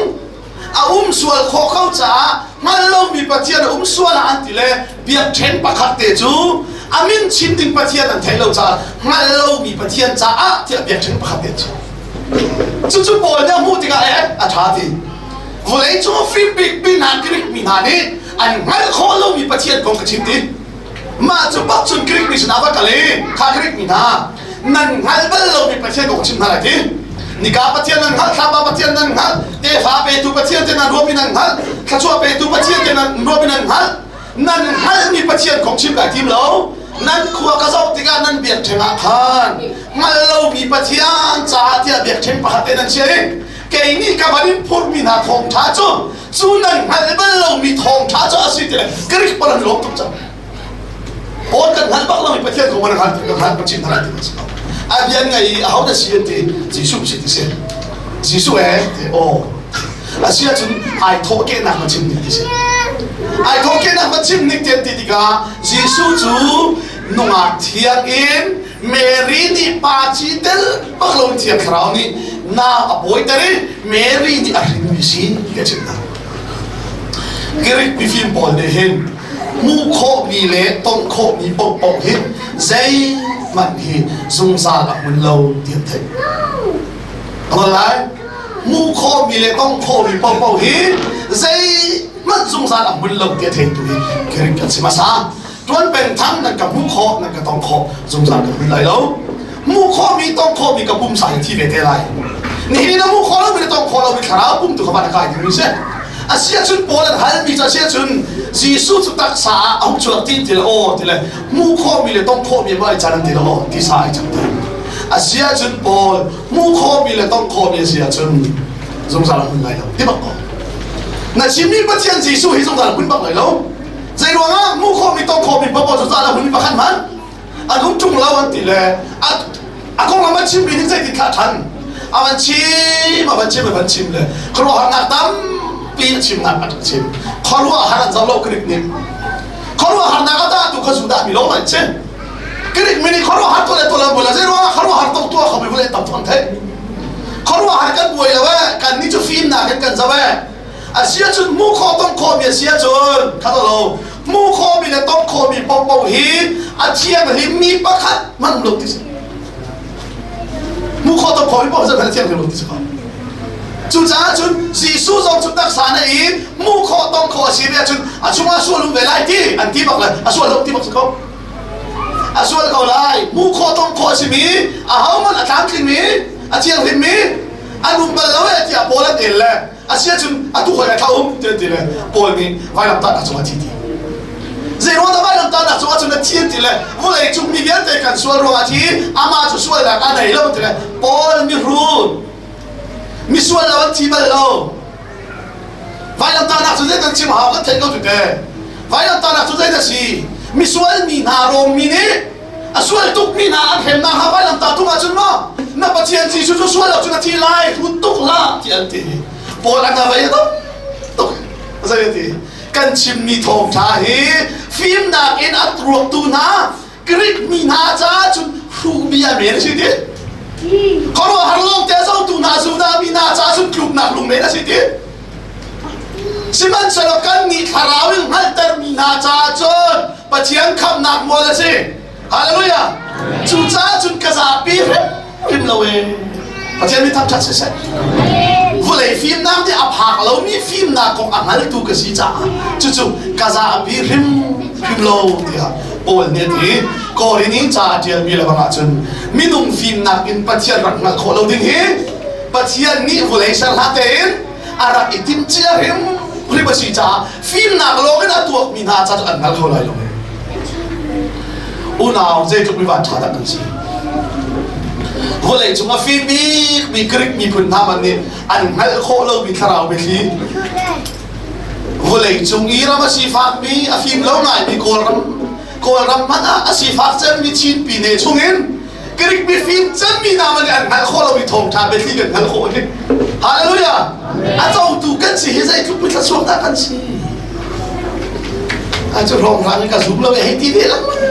a A um sual khawh ko caah hngal lomi Pathian a um sual ah an ti le biakṭheng pakhat te cu a min chim ding Pathian an theih lo caah hngal lomi Pathian caah tiah biakṭheng pakhat te cu cucu Paul nih a hmuh tikah eh a ṭha ti. Vawlei cung a fim bikmi hna Greek mi hna nih an hngalh khawh lomi Pathian kong ka chim ti. Mah cu bak cun Greek mi sinah va kal i kha Greek mi hna nan hngal bal lomi Pathian kong chim hna lai ti. Nika Pathian nan hngalh, thlapa Pathian nan hngalh, tefa petu Pathian te nan ruahmi nan hngalh, thluachuah petu Pathian te nan ruahmi nan hngalh. Nan hngalhmi Pathian kong chim kai tim lo. Nan khua ka zoh tikah nan biakṭheng ah khan hngal lomi Pathian caah tiah biakṭheng pakhat te nan chiah i kei nih ka van in phurhmi hna thawngṭha cu cu nan hngalh bal lomi thawngṭha cu a si ti le Greek pawl an lawm tuk cang. Paul kan hngalh bak lomi Pathian kong kan hngalh kan hngalh kan chim hna lai ti si ko. A bia ngai i aho dah si an ti Jesuh si ti si. Jesuh ee ti aw. A si ahcun ai thawhkehnak na chim ning ti si. Ai thawhkehnak na chim ning ti an ti tikah Jesuh cu nungak thiang in Mary nih pa ci tel bak lo Thiang Thlarau nih nau a pawiter i Mary nih a hrinmi si ti a chim hna. Greek mifim pawl nih hin hmuh khawhmi le tongh khawhmi paohpaoh hi zeihmanh hi zungzal a hmun lo ti an theih. Amal lai hmuh khawhmi le tongh khawhmi paohpaoh hi zeihmanh zungzal a hmun lo ti a theitu hi Greek an si hmasa. Tuan peng thang nan ka hmuh khawh nan ka tong khawh zungzal ka hmun lai lo. Hmuh khawhmi tong khawhmi ka pumsa hi thi ve te lai. Nihin na hmuh khawh lomi na tong khawh lomi thlarau pum tu kha van a kai dingmi si. A si ahcun Paul an halmi cu a si ahcun Jesuh cu taksa ah a hung chuak ti ti le aw ti le hmuh khawhmi le tong khawhmi ma ai can an ti le aw tisa ai cang ti. A si ahcun Paul hmuh khawhmi le tong khawhmi a si ahcun zungzal a hmun lai lo ti bak ko. Na chimmi Pathian Jesuh hi zungzal a hmun bak lai lo. Zei ruangah hmuh khawhmi tong khawhmi paoh cu caan a hun pakhat hmanh an um ṭung lo an ti le a konglam an chimmi nih zeitin thlah ṭhan a van chim a van chim a van chim le khuaruahharnak tampi a chimnak a chim khuaruahhar an zoh lo Greek nih khuaruahharnak a dah tu kha Judah mi lawng an si Greek mi nih khuaruahhar tuah le tuah lo buai lo zei ruangah khuaruahhar tuk tuah kho mi vawlei tam tuk an theih khuaruahhar kan buai lo eh kan nih cu fimnak in kan zoh eh A si ahcun hmuh khawh tong khawhmi a si ahcun kha lo hmuh khawhmi le tong khawhmi paohpaoh hi a thianghlimmi pakhat hmanh um lo ti si. Hmuh khawh tong khawhmi paoh cu a thianghlim lo ti si ko. Cucaah cun Jesuh zong cu taksa na i hmuh khawh tong khawh a si ve ahcun a chungah sual um ve lai ti an ti bak le a sual lo ti bak si ko. A sual ko lai. Hmuh khawh tong khawh a simi ahohmanh a tlamtlingmi a thianghlimmi an um bal lo e tiah Paul an el le a si ahcun atu hoi thla um ti ti le Paul nih vailamtahnak cungah thi ti zei ruang dah vailamtahnak cungah cun a thi ti le vawlei cung mi vialte kan sual ruangah thi amah cu sualnak a nei lo ti le Paul mihrut misual lo an thi bal lo vailamtahnak cu zei kan chim hau kan theih ko tu te vailamtahnak cu zei dah si misual mi hna Rom mi nih A sual tukmi hna an hremnak hna vailamtah tung ahcun maw na Pathian Jesuh cu sual lo cun a thi lai hrut tuk hlah ti an ti. Paul an vei tuk tuk zei ti kan chimmi thawngṭha hi fimnak in a ruaktu hna Greek mi hna caah cun hruh bia men a si ti. Khuaruahhar lawng te zotu hna Judah mi hna caah cun tluknak lung men a si ti. Sihmanhsehlaw kannih thlarau in hngalhtermi hna caah cun Pathian khamhnak mual a si. Hallelujah! Cucaah cun ka zapi hrimhrim lo ee. Pathian mi thangṭhat siseh. Vawlei fimnak nih a phak lomi fimnak kong a hngaltu ka si caah cucu ka zapi hrimhrim lo tiah Paul nih a ti. Korin i ca a ṭialmi le bang ahcun minung fimnak in Pathian rak hngalh khawh lo ding hi Pathian nih vawlei ser hlah tein a rak i timh cia hrimhrim a si caah fimnak lawng in a tuakmi hna ca cu an hngal kho lai lo. Unau zeitluk mi van ṭha dah kan si. Vawlei cung a fim bikmi Greek miphun hna man nih an hngalh khawh lomi thlarau biathli vawlei cung i ram a sifakmi a fim lo ngaimi Kawlram Kawlram hmanh ah a sifak cemmi Chin pine chungin Greek mifim cemmi hna man nih an hngalh khawh lomi thawngṭha biathli kan hngalh khawh hi. Hallelujah! A cotu kan si hi zeitluk mithla dah kan si. A cu hrawnghrang in ka zum lo hei ti ve lengmang.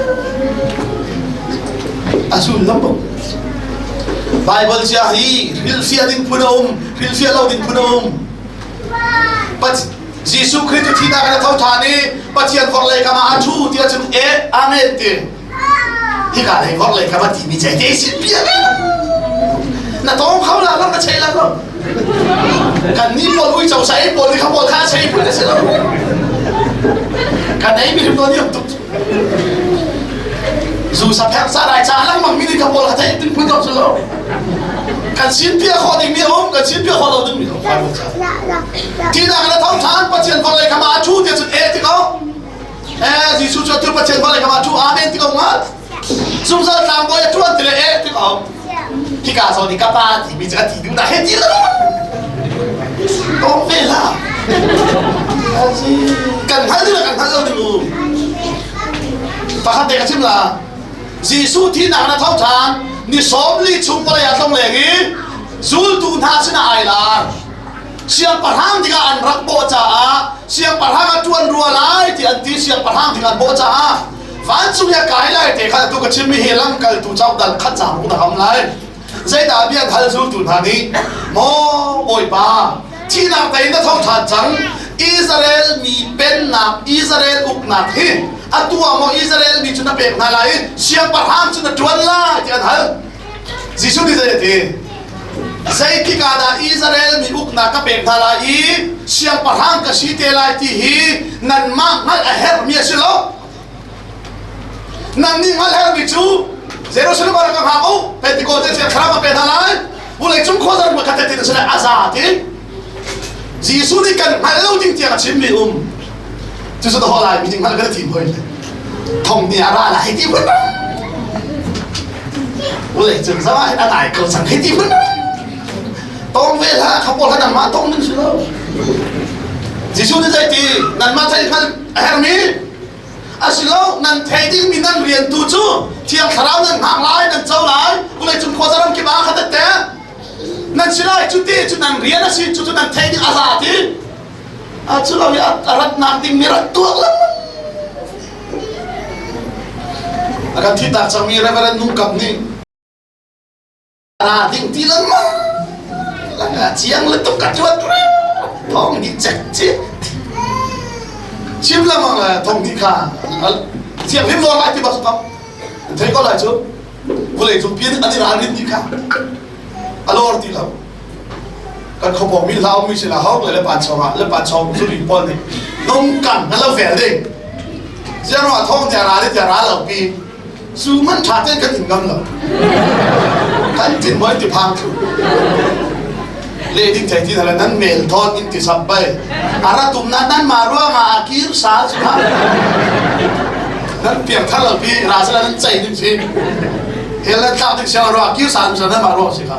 A sullam bak. Bible cia hi hrilhfiah ding phun a um, hrilhfiah lo ding phun a um. Jesuh Khrih cu thihnak in a tho ṭhan i Pathian vorlei kam ah a ṭhu ti ahcun e amen ti. Hika lei vorlei kam a timi cei te sin bia na tawng kho la lo na chei la lo. Kan ni pawl uico sa ei pawl ni kha pawl kha chei phun a si lo. Kan ei mi hrim ni tuk. Zu sa phek sa lai cha lengmang mi ni kha pawl kha thei tin phun ko si lo. Kan sin pia kho ding mi a um, kan sin pia kho lo ding mi a um. Tinak na tho ṭhan Pathian vawlei kha ma a ṭhu tiah cun e ti ko. Eh Jesuh cu atu Pathian vawlei kha ma a ṭhu amen ti ko nga. Zungzal tlangbawi a ṭuan ti le e ti ko. Hika zawn i ka pa timi cu a ti duh dah he ti lo. Tawng ve hlah. Kan hngal ding kan hngal lo ding u. Pakhat te ka chim la. Jesuh thihnak na tho ṭhan ni 40 chung vawlei ah tlong leng i zultu hna sinah ai lar. Siangpahrang dingah an rak bawh caah siangpahrang a ṭuan rua lai ti an ti siangpahrang ding an bawh caah vancung i a kai lai te kha atu ka chimmi hi lamkaltu cauk dal khat caang na ham lai. Zeidah bia an hal zultu hna nih maw Bawipa thihnak tei na tho ṭhan cang Israel mi pennak Israel uknak hi atu ah maw Israel mi cu na pek hna lai i siangpahrang cu na ṭuan lai ti an hal. Jesuh nih zei a ti? Zeitik ah dah Israel mi uknak ka pek hna lai i siangpahrang ka si te lai ti hi nanmah hngalh a herhmi a si lo. Nan nih hngalh herhmi cu Jerusalem ah rak ka hngak u, Pentecost te thlarau ka pe hna lai, vulei cung khuazar ma khat te tin a za ti. Jesuh nih kan hngalh lo ding tiang a chimmi um. Cucu to lai mi nih hngalh kan thim hoi le. Thong ni a ra lai ti phun. Vulei cung zama hin a nai ko cang hei ti phun. Tong ve hlah kha pawl kha nangmah tong ding si lo. Jesuh nih zei ti nanmah theih hngalh a herhmi asilo nan thei dingmi nan rian tu cu Thiang Thlarau nan hngak lai nan co lai vulei cung khuaza ram kip ah kha tette nan si lai cu ti cu nan rian a si cu cu nan thei ding a za ti a cu lo i a ratnak ding mi rat tuak lengmang a kan thihtak cangmi Reverend Nung Kap nih ra ding ti lengmang langa chiang le tuk ka tuat thong ni cek ci chim lengmang le thong ni kha chiang him lo lai ti bak ko thei ko lai cu vulei cung pian an i ralrin ti kha a lor ti lo kan khopong mi hlau mi sila hok le le pan chong ah le pan chong zuri pawl nih nung kan na lo fel ding ziang ro thong tia ra le tia ra lo pi Zu man ṭha tein kan in ngam lo. Kan tin moi ti phang thlu. Le ding thei ti thale nan mel thon in ti sap bai. Ara tum na nan ma ruang ah a kir sa chu ha. Nan piang thar lo pi ra sala nan chai ding si. Hel nan tlak ding siang ruang kir sa nan ma ruang si kha.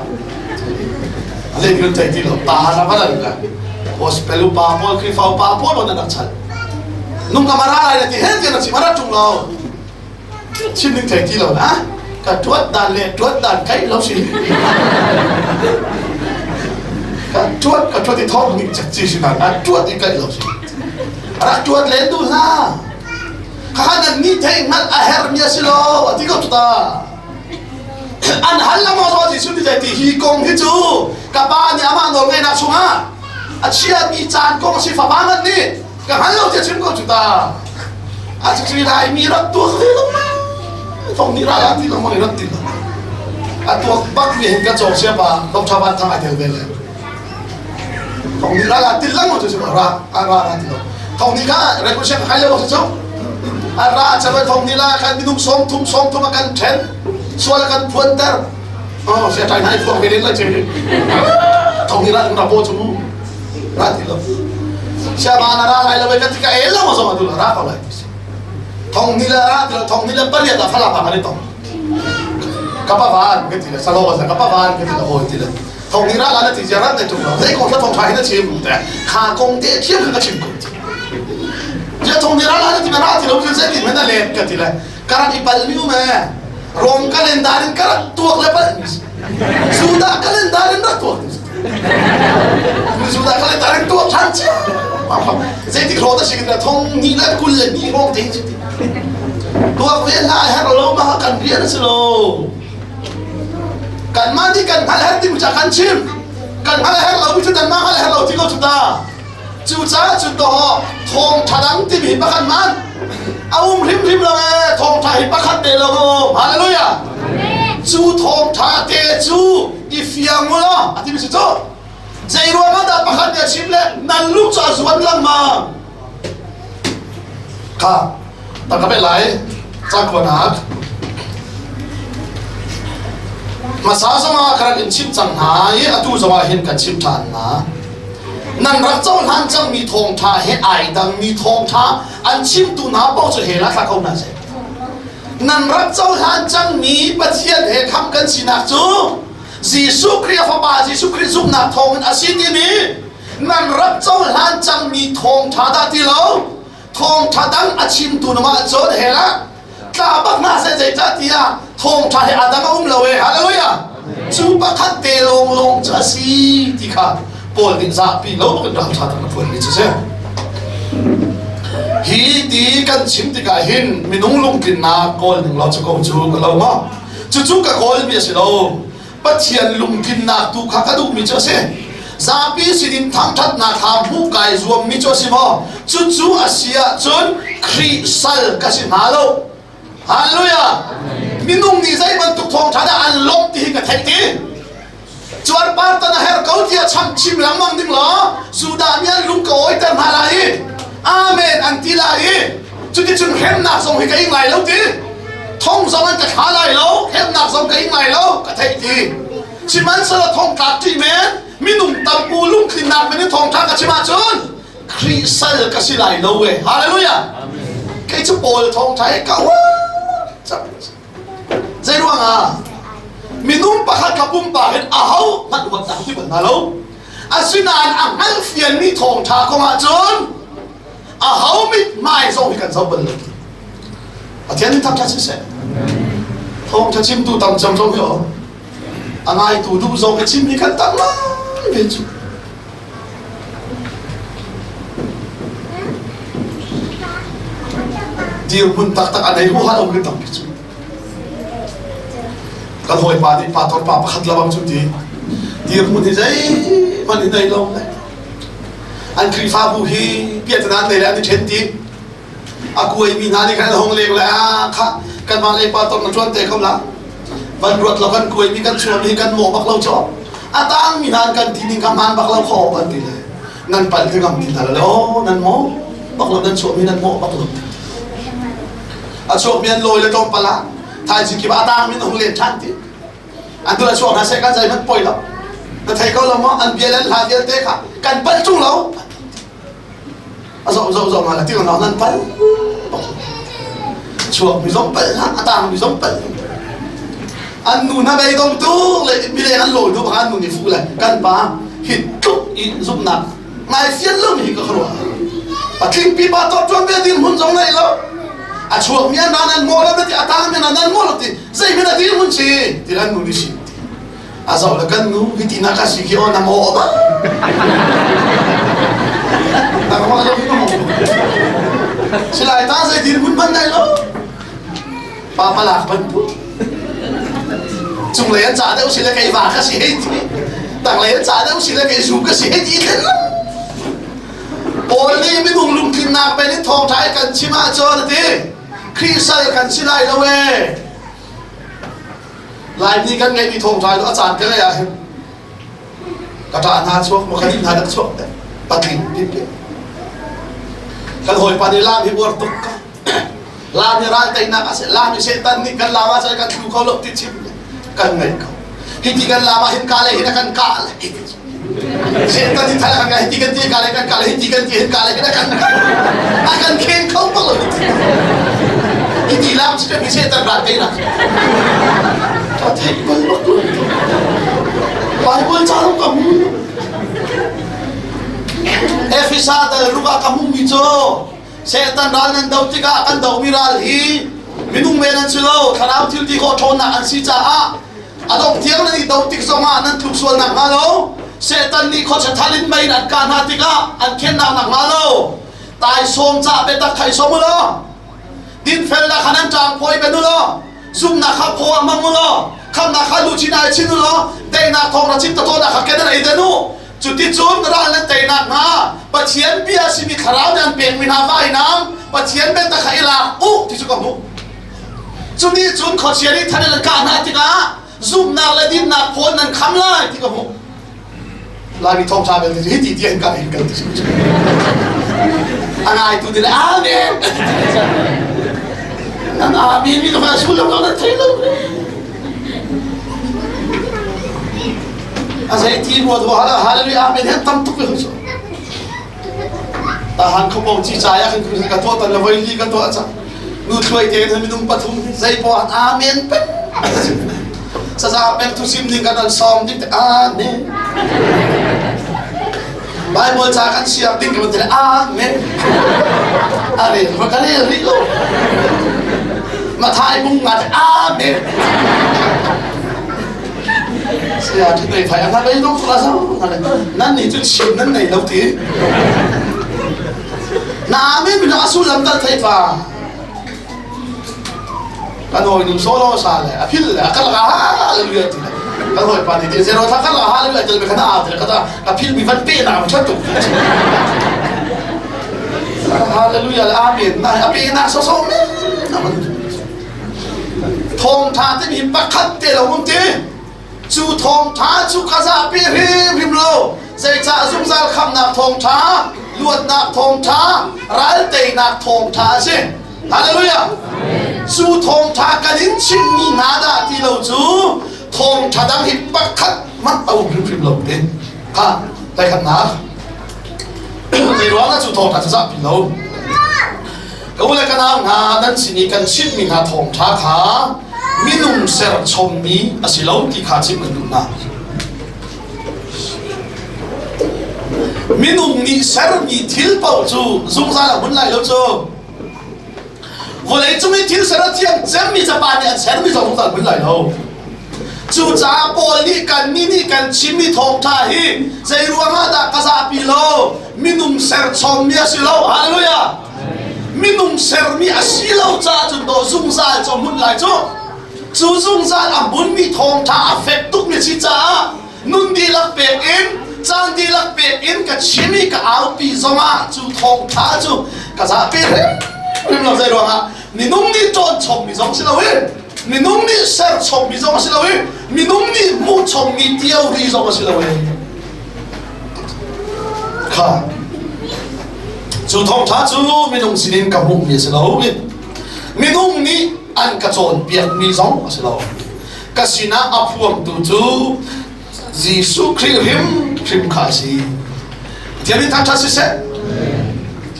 Le ding thei ti lo pa na va la. Gospel pa pawl Khrihfa pa pawl nan rak chal. Nung ka mara lai na ti hen ti na chi mara tung lo. Chim ding thei ti lo na ka tuat dan le tuat dan kai lo si ka tuat ka tuat i thong ning cak chi si na a tuat i kai lo si rak tuat len du hla kha nan ni thei hngal a her mi a si lo a ti ko ta an hal la mo zo Jesuh nih ti hi kong hi cu ka pa nih amah nawl ngeihnak chungah a chiami caan kong a si fapa ngan nih ka hngal lo tiah chim ko cu ta a cu lai mi rak tuak ve lo ma thong nih ra la ti lo mang rak ti lo a tuak bak mi hin ka cawk sia pa dok tha ban thang ai tel ve le thong nih ra la til lang mo chu ra a ra ra ti lo thong nih kha revolution khai lo chu a ra chabe thong nih la khan minung som thum som thum a kan then sual kan phuan ter oh sia tai nai phuang ve len lai che thong nih ra ra bo chu mu ra ti lo siapa na ra lai lo ka ti ka el lo ma zong atu ra ko lai ti si thong ni le ra ti lo thong ni le pariat a fala pa ka tong ka pa van ka ti le salo ka ka pa van ka ti le hoi ti le thong ni ra la na ti zia ran te tung lo zei kong thla thong tha hi na chim te kha kong te thiam ka chim ko ti ya thong ni ra la na ti ra ti lo zei ti men na le ka ti le karak i pal mi me rom calendar in karak tuak le pal mi Suda calendar in rak tuak Suda calendar in tuak than chia zeitik ro ta sik na thong ni le kul le ni hong te tuak ve la her lo ma kan rian si lo kan ma ni kan hal her ti cha kan chim kan hal her lo chu kan ma hal her lo ti ko chu ta. Cucaah cun to thawngṭha dang timi pakhat man a um hrimhrim lo ee thawngṭha hi pakhat te lo um. Hallelujah. Cu thawngṭha te cu i fiang u law a timi si cu. Zei ruang ah dah pakhat nih a chim le nan lung cu a zuan lengmang. Kha tak ka pe lai cakuanak hmasa zongah ka rak in chimh cang hna i atu zongah hin kan chimh ṭhan hna. Nan rak cohlan cangmi thawngṭha he ai dangmi thawngṭha an chimtu hna paoh cu hell ah thla ko hna seh. Nan rak cohlan cangmi Pathian he khamh kan sinak cu Jesuh Khrih a Fapa Jesuh Khrih zumhnak thawngin a si timi nan rak cohlan cangmi thawngṭha dah ti lo thawngṭha dang a chimtu na mah cun hell ah tla bak hna seh zeicahtiah thawngṭha he a dang a um lo e hallelujah cu pakhat te lawnglawng cu a si ti kha Paul nih zahpi lo bakin ralṭha tak a phuanmi cu si hi ti kan chim tikah hin minung lungtlinnak kawl ning law cu ko cu ka lo maw cucu ka kawlmi a si lo Pathian lungtlinnak tu kha ka duhmi cu a si. Zapi sinin thangṭhatnak kha hmuh kai zuammi cu a si maw? Cucu a si ahcun Khrih sal ka si hnga lo. Hallelujah! Minung nih zei bantuk thawngṭha dah an lawmh ti hi ka theih ti. Cuarpar tan a herh ko tiah cham chim lengmang ding law Judah mi an lung ka awiter hna lai i Amen an ti lai i cuticun hremnak zong hi ka ing lai lo ti thong zong an ka thla lai lo hremnak zong ka ing lai lo ka theih ti sihmanhsehlaw thong tlak ṭih men minung tampu lungtlinnak men in thawngṭha ka chim ahcun Khrih sal ka si lai lo e hallelujah kei cu Paul thawngṭha he ka zei ruangah minung pakhat kha pumpak in aho hmanh huatnak ti bal hna lo asinain a hngalhfianmi thawngṭha kong ahcun aho mithmai zong hi kan zoh bal lo Pathian nih thangṭhat siseh thawngṭha chimtu tam cem zong hi aw a ngaitu duh zong hi chim hi kan tam ngai ve cu dirhmun taktak a nei huha lo kan tampi cu kan hawipa nih pastor pa pakhat labang cu ti dirhmun hi zeihmanh hi nei lo le An Khrihfabu hi piahtana an nei le an i ṭhen ti. A kuaimi hna nih khan an hung leng le ah khah kanmah lei pa tor na ṭuan te ko la. Van ruat lo kan kuaimi kan chuahmi hi kan mawh bak lo caw. A tangmi hna an kan ti ning kha hmaan bak lo kho an ti le nan palh ti ngam ti hna le aw nan mawh bak lo nan chuahmi nan mawh bak lo. A chuakmi an lawi le tlawmpal ah thaizing kip ah a tangmi an hung len ṭhan ti. An tu chuak hna seh kan zei hmanh poi lo. Na thei ko lo maw? An bia le an hla vialte kha kan palh ṭung lo. A zoh zoh zoh ma la ti lo nan palh. Chuak mi zong palh hlah, a tang mi zong palh. An nu na beidong tu le mileng an lawi nu bak an nu nih fu le kan pa hi tluk i zumhnak ngai fian lo mi hi ka khuaruah. Patling pipa to ṭuan ve ding hmun zong nei lo. A chuak mi an nan maw lo ti a tang mi nan maw lo ti zeihmanh a dirhmun si ti kan nu nih si a zoh le kan nu hi ti na ka si khi aw na maw ba na ka lo hi mo silai ta zei dirhmun man nei lo pa palak bantuk cunglei an ca deuh si le kei va ka si hei ti tanglei an ca deuh si le kei zu ka si hei ti thlen lo Paul nih minung lungtlinnak pen in thawngṭha i kan chim ahcun a ti Khrih sal kan si lai lo ee Laimi kan ngeihmi thawngṭha cu a caan ka ngeih ah hin ka ṭah hna chuak maw ka nih hna dak chuak te patling pipi kan hawipa nih lam hi uar tuk ka lam hi ral teinak a si lam hi Satan nih kan lam ah cun kan thlu kho lo ti chim kan ngeih ko hi ti kan lam ah hin ka le hin a kan kah le Satan nih thal kan hi ti kan ti ka le kan kah le hi ti kan ti hin ka le hin a kan a kan khen kho bak lo hi ti lam si kan Satan ral teinak ka theih bal bak lo Bible ca ka mu Efesa dal ruka ka hmu mi cu Satan ral nan do tikah kan domi ral hi minung men an si lo thlarau thil ti khawh ṭhawnnak an si caah a dongh tiang nan i do tik zongah nan tluk sual nakhnga lo Satan nih khuacha thal in mei in an kah hna tikah an khennak nakhnga lo taisawm ca biatak kha i sawm u law dinfelnak kha nan ṭang phawi ben u law zumhnak kha phaw ah hmang u law khamnak kha luchin ai chin u law daihnak thawng ra chim tawtawnak kha ken in ei den u. Cuticun ral nan teinak hnga Pathian bia simi thlarau nih an pekmi hna vainam Pathian biatak kha i lak u ti cu ka hmuh. Cu nih cun khuachia nih than in an kah hna tikah zumhnak le dinnak phawl nan kham lai ti ka hmuh. Laimi thawngṭha belte cu hiti tiang kan in kal ti cu. A ngaitu ti le amen. Nan amen mi ka sullam lo nan thei lo. A zei ti rua tu hallelujah amen hen tam tuk ve cu. Tahan khupo ci caya kan kun ka tuah tan le voi li ka tuah ca. Nu thluai te kan minung pathum zei po amen pen. Saza pek thu sim ding kan an sawm ding te amen. Bible ca kan siar ding kan ti amen. Are ma ka rel rih lo. Mathai bung nga te amen. Saya tu nei phai ang nei dong la sa nan ni chu chim nan nei lo ti. Na amen mi na sullam tal thei fa. Kan hawi nu solo sa le a phil le a kal hallelujah ti le kan hawi pa nih ti zero tha kal hallelujah tel me khana a ti kata a phil mi van pe na ma that tuk hallelujah le amen na a pe na so so me na man thawng tha te mi pakhat te lo um ti Cu thawngṭha cu ka zapi hrimhrim lo. Zeicah zungzal khamhnak thawngṭha, luatnak thawngṭha, ralteinak thawngṭha a si. Hallelujah! Cu thawngṭha kan in chimmi hna dah ti lo cu thawngṭha dang hi pakhat hmanh a um hrimhrim lo ti. Kha, tlaikhatnak. Zei ruangah cu thawngṭha cu zahpi lo. Ka u le ka nau hna nan sin i kan chimhmi hna thawngṭha kha minung serchommi a si lo ti kha chimh kan duh hna. Minung nih sermi thil paoh cu zungzal a hmun lai lo cu. Vawleicung i thil ser a thiam cemmi Japan nih an sermi zong zungzal hmun lai lo. Cucaah Paul nih kannih nih kan chimmi thawngṭha hi zei ruangah dah ka zahpi lo? Minung serchommi a si lo. Hallelujah! Minung sermi a si lo caah cun dawh zungzal cu a hmun lai cu. Cu zungzal a hmunmi thawngṭha a fek tukmi a si caah nun dihlak pek in caan dihlak pek in ka chim i ka aupi zongah cu thawngṭha cu ka zahpi hrimhrim lo. Zei ruangah minung nih cawn chommi zong si loin minung nih ser chommi zong a si lo i minung nih hmuh chommi theory zong a si lo i kha cu thawngṭha cu minung sinin ka hmuhmi a si lo i minung nih an ka cawnpiakmi zong a si lo. Ka sinah a phuangtu cu Jesuh Khrih hrimhrim kha a si. Pathian in thangṭhat siseh.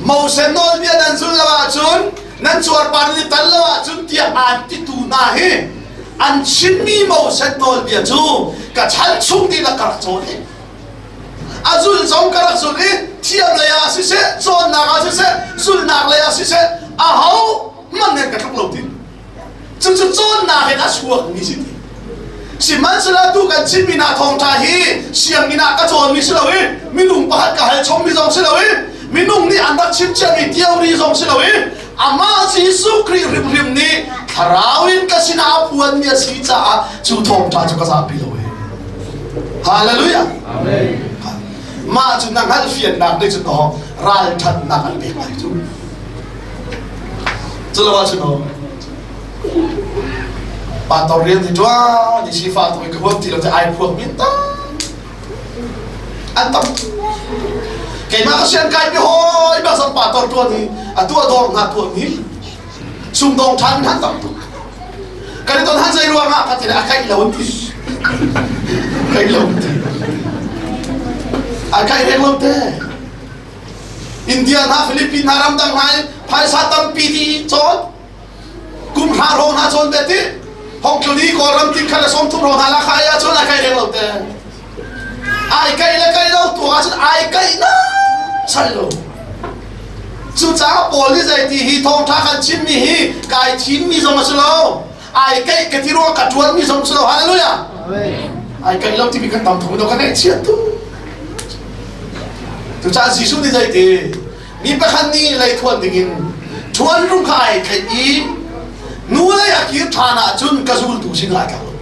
Moses nawlbia nan zulh lo ahcun nan cuarpar nan i tan lo ahcun tiah aan titu hna hi an chimmi Moses nawlbia cu ka chan chung dihlak ka rak cawn i a zulh zong ka rak zulh i thiam lei ah siseh cawnnak ah siseh zulhnak lei ah siseh aho hmanh he ka tluk lo ti Cucu cawnnak in a chuakmi si ti. Sihmanhsehlaw tu kan chimmi hna thawngṭha hi sianginn ah ka cawnmi si lo i minung pakhat ka hal chommi zong si lo i minung nih an rak chim ciami theory zong si lo i amah Jesuh Khrih hrimhrim nih thlarau in ka sinah a phuanmi a si caah cu thawngṭha cu ka zahpi lo i. Hallelujah. Amen. Mah cu na hngalhfiannak nih cun aw ralṭhatnak an pek lai cu. Culo ahcun aw pastor rian hi ṭuan i sifah tuk i ka huam ti lo ti ai phuak mi tam an tam keimah ka sian kai mi hawi bak zong pastor ṭuan hi a tuah dawr hna tuah mi sumdong ṭhan han tam tuk kan i ton han zei ruangah ka ti le a kaih lo an ti kaih lo an ti a kaih reng lo te India hna Philippines hna ramdang hna in phaisa tampi ti cawn kum hra hrawng hna cawn ve ti Hong Kong i Kawlram tin khat le 30 hrawng hna la kha ai ahcun ai kai reng lo te ai kai le kai lo tu ahcun ai kai na sal lo cucaah Paul nih zei ti hi thawngṭha kan chimmi hi kai thimmi zong a si lo ai kai ka ti ruang ka ṭuanmi zong si lo hallelujah ai kai lo timi kan tam thung do ka ngaihchiat tu cucaah Jesuh nih zei ti mi pakhat nih lei thuan dingin ṭhuan rung kha ai theih i nu lei a kir ṭhan ahcun ka zultu sin ai tlak lo.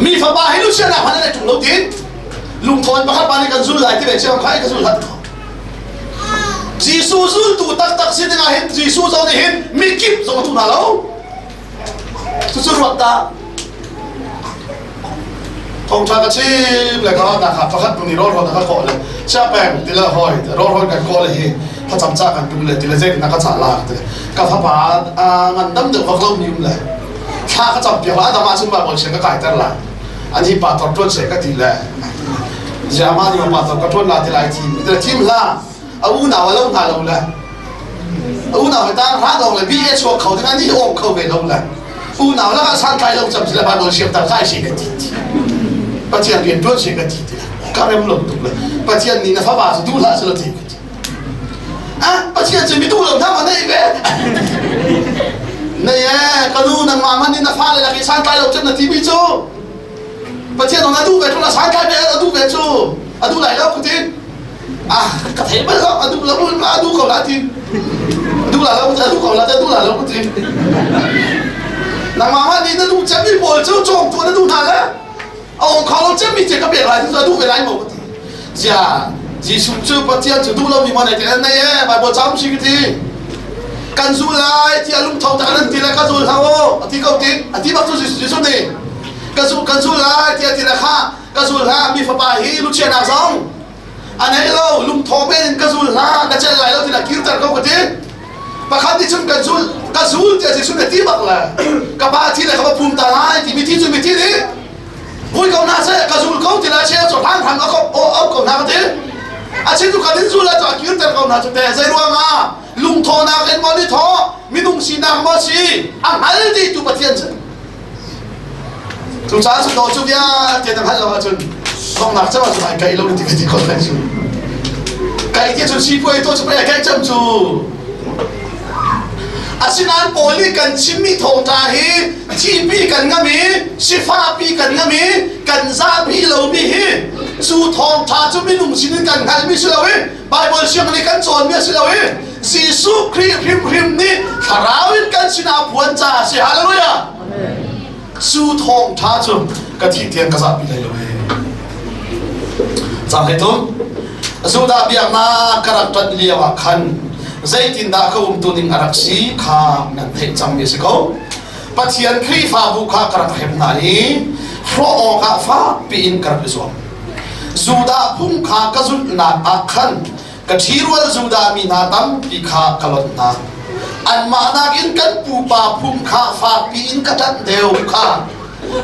Mi fapa hi luchianak hmanh an ṭung lo tin lungthawn pakhat pa nih kan zul lai ti ve cio kha ka zul hlat. Jesuh zultu taktak si dingah hin Jesuh zong nih hin mikip zong a tu hna lo. Cucu ruat ta. Thawngṭha ka chim le ka nak ha pakhat nu nih rawlrawn a ka kawh le sia peng ti le hawi rawlrawn kan kawh le hi thlacam ca kan tum le ti le zei na ka cah la ti ka fapa ngandam deuh vak lo mi um le thla ka cam piak la adam ahcun Bible siang ka kaiter la ani pa tor ṭuan seh ka ti le zia ma ni pa tor ka ṭuan la ti lai thim ti le thim hla a unau a lo hna lo le a unau he tang hra dong le bi e chuak kho ding ani awm kho ve lo le unau lakah santlai lo cam si le Bible siam tar kai si ka ti ti Pathian rian ṭuan si ka ti ti ka rem lo tuk le Pathian nih na fapa cu duh hlah sila ti ka ti. Ah, Pathian cu mi duh lo hna ma nei ve. Nei e, ka nu nangmah man in na fale lak i santlai lo cun na ti mi cu Pathian dong na duh ve ṭung na santlai ve a duh ve cu a duh lai lo ka ti. Ah, ka thei bal lo, a duh lo a duh ko la ti. A duh la lo, a duh ko la, a duh la lo ka ti. Nangmah man nih na duh cemmi pawl cu cawmtu na duh hna le a ong kho lo cemmi cu ka pek lai cu a duh ve lai maw ka ti. Zia Jesuh cu Pathian cu duh lomi maw nei ti nei e Bible cam si ka ti. Kan zul lai tiah lungtho tak nan ti le ka zul hlah u a ti ko ti a ti bak cu Jesuh nih ka zul kan zul lai tiah ti le kha ka zul hlah mi fapa hi luchianak zong a nei lo lungtho men in ka zul hlah ka celh lai lo ti la kirter ko ka ti. Pakhat nih cun kan zul ka zul tiah Jesuh nih a ti bak le ka pa thi le ka va pum ta lai ti mithi cu mithi nih vui ko hna seh ka zul ko ti la cheu cu hlang hlang a ko au ko hna ka ti a chim cu kan in zul la cu a kirter ko hna cu te zei ruangah lungthawnak in maw ni thaw minung sinak maw si a hngal ti tu Pathian si Cucaah cu daw cu vialte na hngalh lo ahcun donghnak cem ahcun ai kaih lo ti ka ti khawh lai cu. Kaih ti cun sipuai to cu pei ai kaih cem cu. Asinain Paul nih kan chimmi thawngṭha hi thihpi kan ngam i sifahpi kan ngam i kan zahpi lomi hi cu thawngṭha cu minung sinin kan hngalhmi si lo i Baibal siang nih kan cawnmi a si lo i Jesuh Khrih hrimhrim nih thlarau in kan sinah a phuan caah a si. Hallelujah! Cu thawngṭha cu ka thih tiang ka zahpi lai lo ee. Cang hlei tum. Judah biaknak ka rak ṭanh lio ah khan zeitindah ka umtu ning a rak si kha nan theih cangmi a si ko. Pathian Khrihfabu kha ka rak hrem hna i hrawh awkah fakpi in ka rak i zuam. Judah phung kha ka zulhnak ah khan ka ṭhirual Judah mi hna tampi kha ka lonh hna. Anmah nakin kan pupa phung kha fakpi in ka ṭanh deuh kha.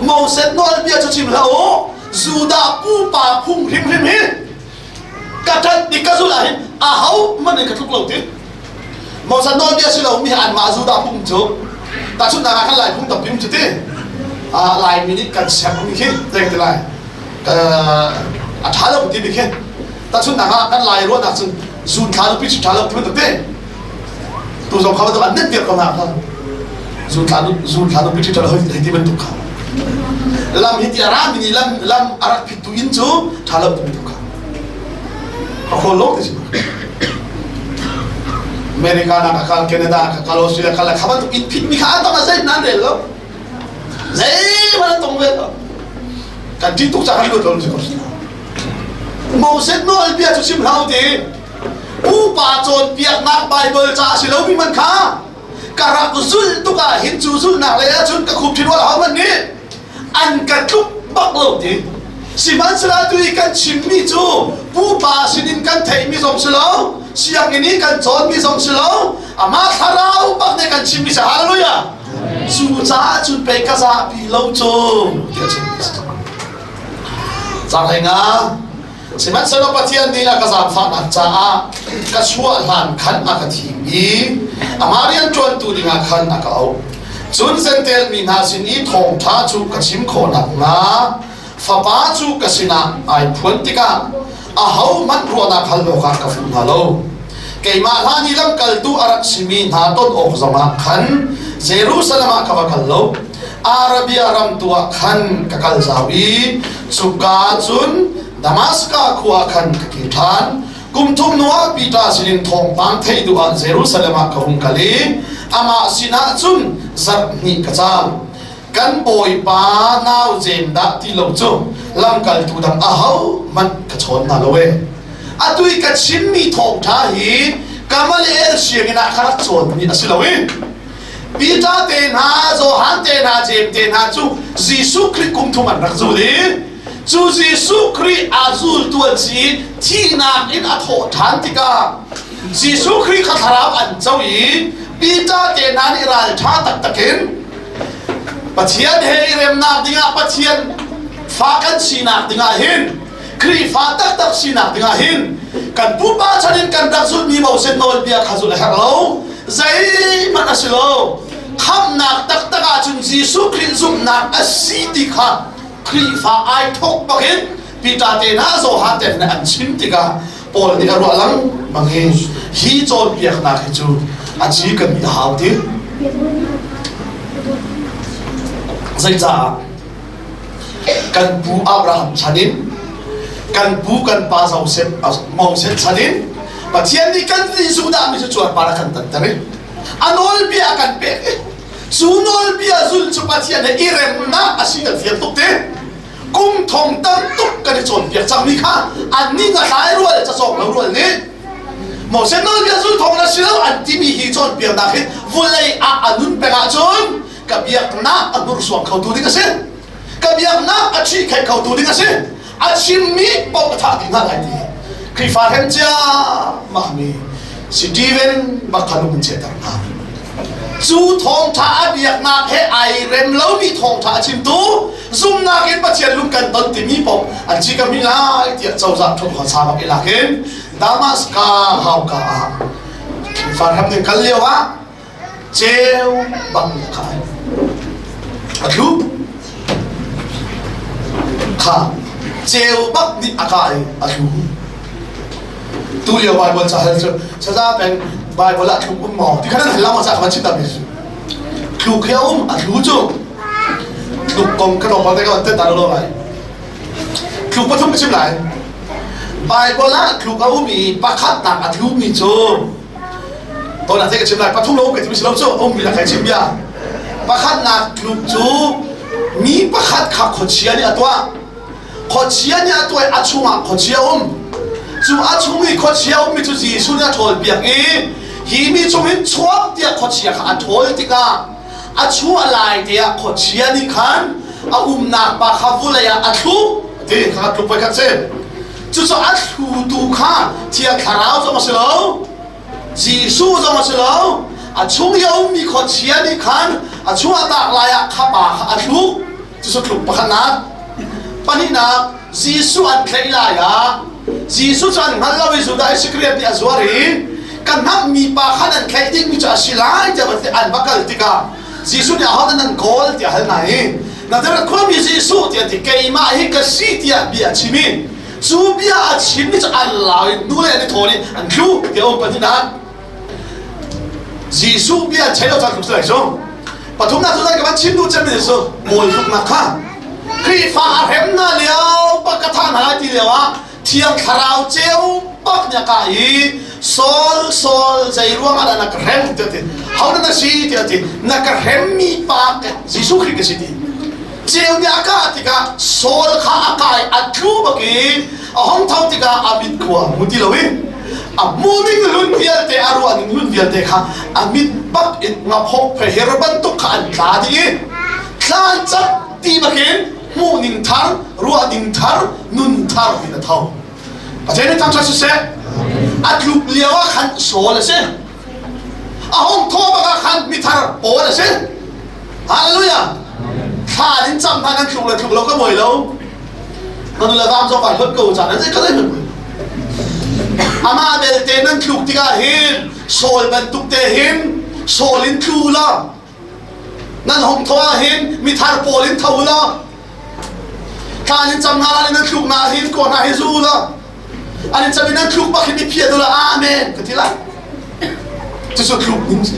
Moses nawlbia cu chim hlah u, Judah pupa phung hrimhrim hi ka ṭanh i ka zulh ahhin ahohmanh in ka tluk lo ti. Moses nawlbia si lomi anmah Judah phung cu tahchunhnak ah khan Lai phung tampi um cu ti. Laimi nih kan sermi khi zei ti lai a ṭha lo timi khi tahchunhnak ah kan Lai ruahnak cun zun thla nupi ṭha lo ti bantuk te tu zong kha bantuk an net viar ko hna kha zun thla zun thla nupi ṭha lo hei ti bantuk kha lam hi ti a rami nih lam lam a rak phittu inn cu ṭha lo ti bantuk kha a khawl lo ti si America na ka kal Canada ka kal Australia kal kha bantuk inn phit mi kha an tam a zei nan rel lo zeihmanh an tong ve lo kan ṭih tuk caah kan luat lo si ko Moses nawlbia cu chim hlah u ti pupa cawnpiaknak Baibal ca a si lomi man kha ka rak zulh tuk ah hin cu zulhnak lei ahcun ka khup ṭhin wal ho man nih an ka tluk bak lo ti sihmanhsehlaw tu i kan chimmi cu pupa sinin kan theihmi zong si lo sianginn i kan cawnmi zong si lo amah thlarau bak nih kan chimmi si hallelujah cu caah cun pei ka zahpi lo cu tiah a chim Caang nga Sihmanhsehlaw Pathian nih a ka zaangfahnak caah ka chuah hlan khan a ka thim i amah rian ṭuantu dingah khan a ka auh. Cun Jentail mi hna sin i thawngṭha cu ka chim khawh nakhnga fapa cu ka sinah ai phuan tikah ahohmanh ruahnak hal awkah ka fuh hna lo. Keimah hlan i lamkaltu a rak simi hna ton awk zongah khan Jerusalem ah ka va kal lo. Arabia ram tu ah khan ka kal zau i cuka cun Damaska khua ah khan ka kir ṭhan. Kum thum hnuah Peter sinin thawngpang theih duh ah Jerusalem ah ka hung kal i amah sinah cun zarh hnih ka caam. Kan Bawipa nau Jeim dah ti lo cu lamkaltu dang ahohmanh ka chawn hna lo ee. Atu i ka chimmi thawngṭha hi Gamaliel sianginn ah ka rak cawnmi a si lo i Peter te hna, Johan te hna, Jeim te hna cu Jesuh Khrih kum thum an rak zul i cu Jesuh Khrih a zultu an si i thihnak in a thawh ṭhan tikah Jesuh Khrih kha thlarau an co i Peter te hna nih ralṭha taktak in Pathian he i remnak dingah Pathian fa kan sinak dingah hin Khrihfa taktak sinak dingah hin kan pupa chan in kan rak zulhmi Moses nawlbia kha zulh a herh lo. Zeihmanh a si lo. Khamhnak taktak ahcun Jesuh Khrih zumhnak a si ti kha Khrihfa ai thawk bakin Peter te hna Johan te hna an chim tikah Paul nih a ruah lengmang i hi cawnpiaknak hi cu a ci kan i hau ti. Zeicah kan pu Abraham chan in kan pu kan pa Joseph Moses chan in Pathian nih kan Jesuh dah mi cu cuarpar a kan tanter i a nawlbia a kan pek i cu nawlbia zul cu Pathian he i remnak a si kan fiang tuk te. Kum thong tam tuk kan i cawnpiak cangmi kha annih ngahlai rual cacawng lo rual nih Moses nawlbia zul thawng na si lo an timi hi cawnpiaknak hi vulei ah a nun peng ahcun ka biaknak a hnursuang khotu ding a si. Ka biaknak a ṭhihkheih khotu ding a si. A chimmi paoh a thah dih hna lai ti Khrihfa hrem ciammahmi Stephen bak kha lung in chehter hna. Cu thawngṭha a biaknak he ai rem lomi thawngṭha a chimtu zumnak in Pathian lung kan ton timi paoh an ci ka hmi lai tiah cozah ṭhut sa bak i lak in Damaska hauka ah Khrihfa ram ning kal lio ah ceu bak in a kai. A tlu. Kha ceu bak nih a kai a tlu. Tu lio Bible ca hal cu saza peng Bible ah thluk um maw ti kha nan hal lama ca ka van chim ta mi tluk hi a um a tlu cu tluk kong ka tlawmpal te ka van tet ta lo lai tluk pathum ka chim lai Bible ah tluk a um i pakhat nak a tlu mi cu Tawn ah ka chim lai pathum lo ka ti si lo cu um mi la kai chim bia pakhat nak tluk cu mi pakhat kha khuachia nih a tuah Khuachia nih a tuah i a chungah khuachia um. Cu a chung i khuachia ummi cu Jesuh nih a ṭhawlpiak i hi mi chung hin chuak tiah khuachia kha a ṭhawl tikah a chuah lai te ah khuachia nih khan a umnak pa kha vulei ah a thluk ti kha tluk voi khat si. Cucu a thlutu kha Thiang Thlarau zong a si lo, Jesuh zong a si lo, a chung i a ummi khuachia nih khan a chuahtak lai ah kha pa kha a thluk. Cucu tluk pakhatnak. Pahnihnak, Jesuh an tlaih lai ah Jesuh cu an hngal lo i Judah Iskariot nih a zuar i ka hnamhmi pa khan an tlaih dingmi cu a si lai tiah an va kal tikah Jesuh nih ahodah nan kawl tiah a hal hna i Nazareth khuami Jesuh tiah ti keimah hi ka si tiah bia a chim i cu bia a chimmi cu an lau i nu le an i thawn i an tlu tiah a um pahnihnak Jesuh bia chei lo caan tluk si lai cu. Pathumnak cu ka van chim duh cemmi cu Paul tluknak kha Khrihfa a hrem hna lio bak ka thah hna lai ti lio ah Thiang Thlarau ceu bak nih a kah i Saul Saul zei ruang ah dah na ka hrem tiah ti ho na si tiah ti na ka hremmi pa Jesuh Khrih ka si ti ceu nih a kah tikah Saul kha a kai a tlu bak i a hong tho tikah a mit khua hmu ti lo i a hmu ding hlun vialte a ruah ning hlun vialte kha a mit bak in ngaphok pheher bantuk kha an tla dih i thlan cat ti bakin hmuh ning thar ruah ning thar nun thar in a tho Pathian nih thangṭhat siseh a tluk lio ah khan Saul a si a hung thawh bak ah khan mithar Paul a si Hallelujah thla in cam hna nan tluk le tluk lo ka buai lo na nu le vam zong vai hlut ko caan nan ka zei hlut amah belte nan tluk tikah hin Saul bantuk te hin Saul in tlu la nan hung tho ah hin mithar pawl in tho la thla in cam hna la nan tluk na hin ko hna hi zu la an in cam in nan tluk bak hin mi phia tu la amen ka ti lai cucu tluk ning si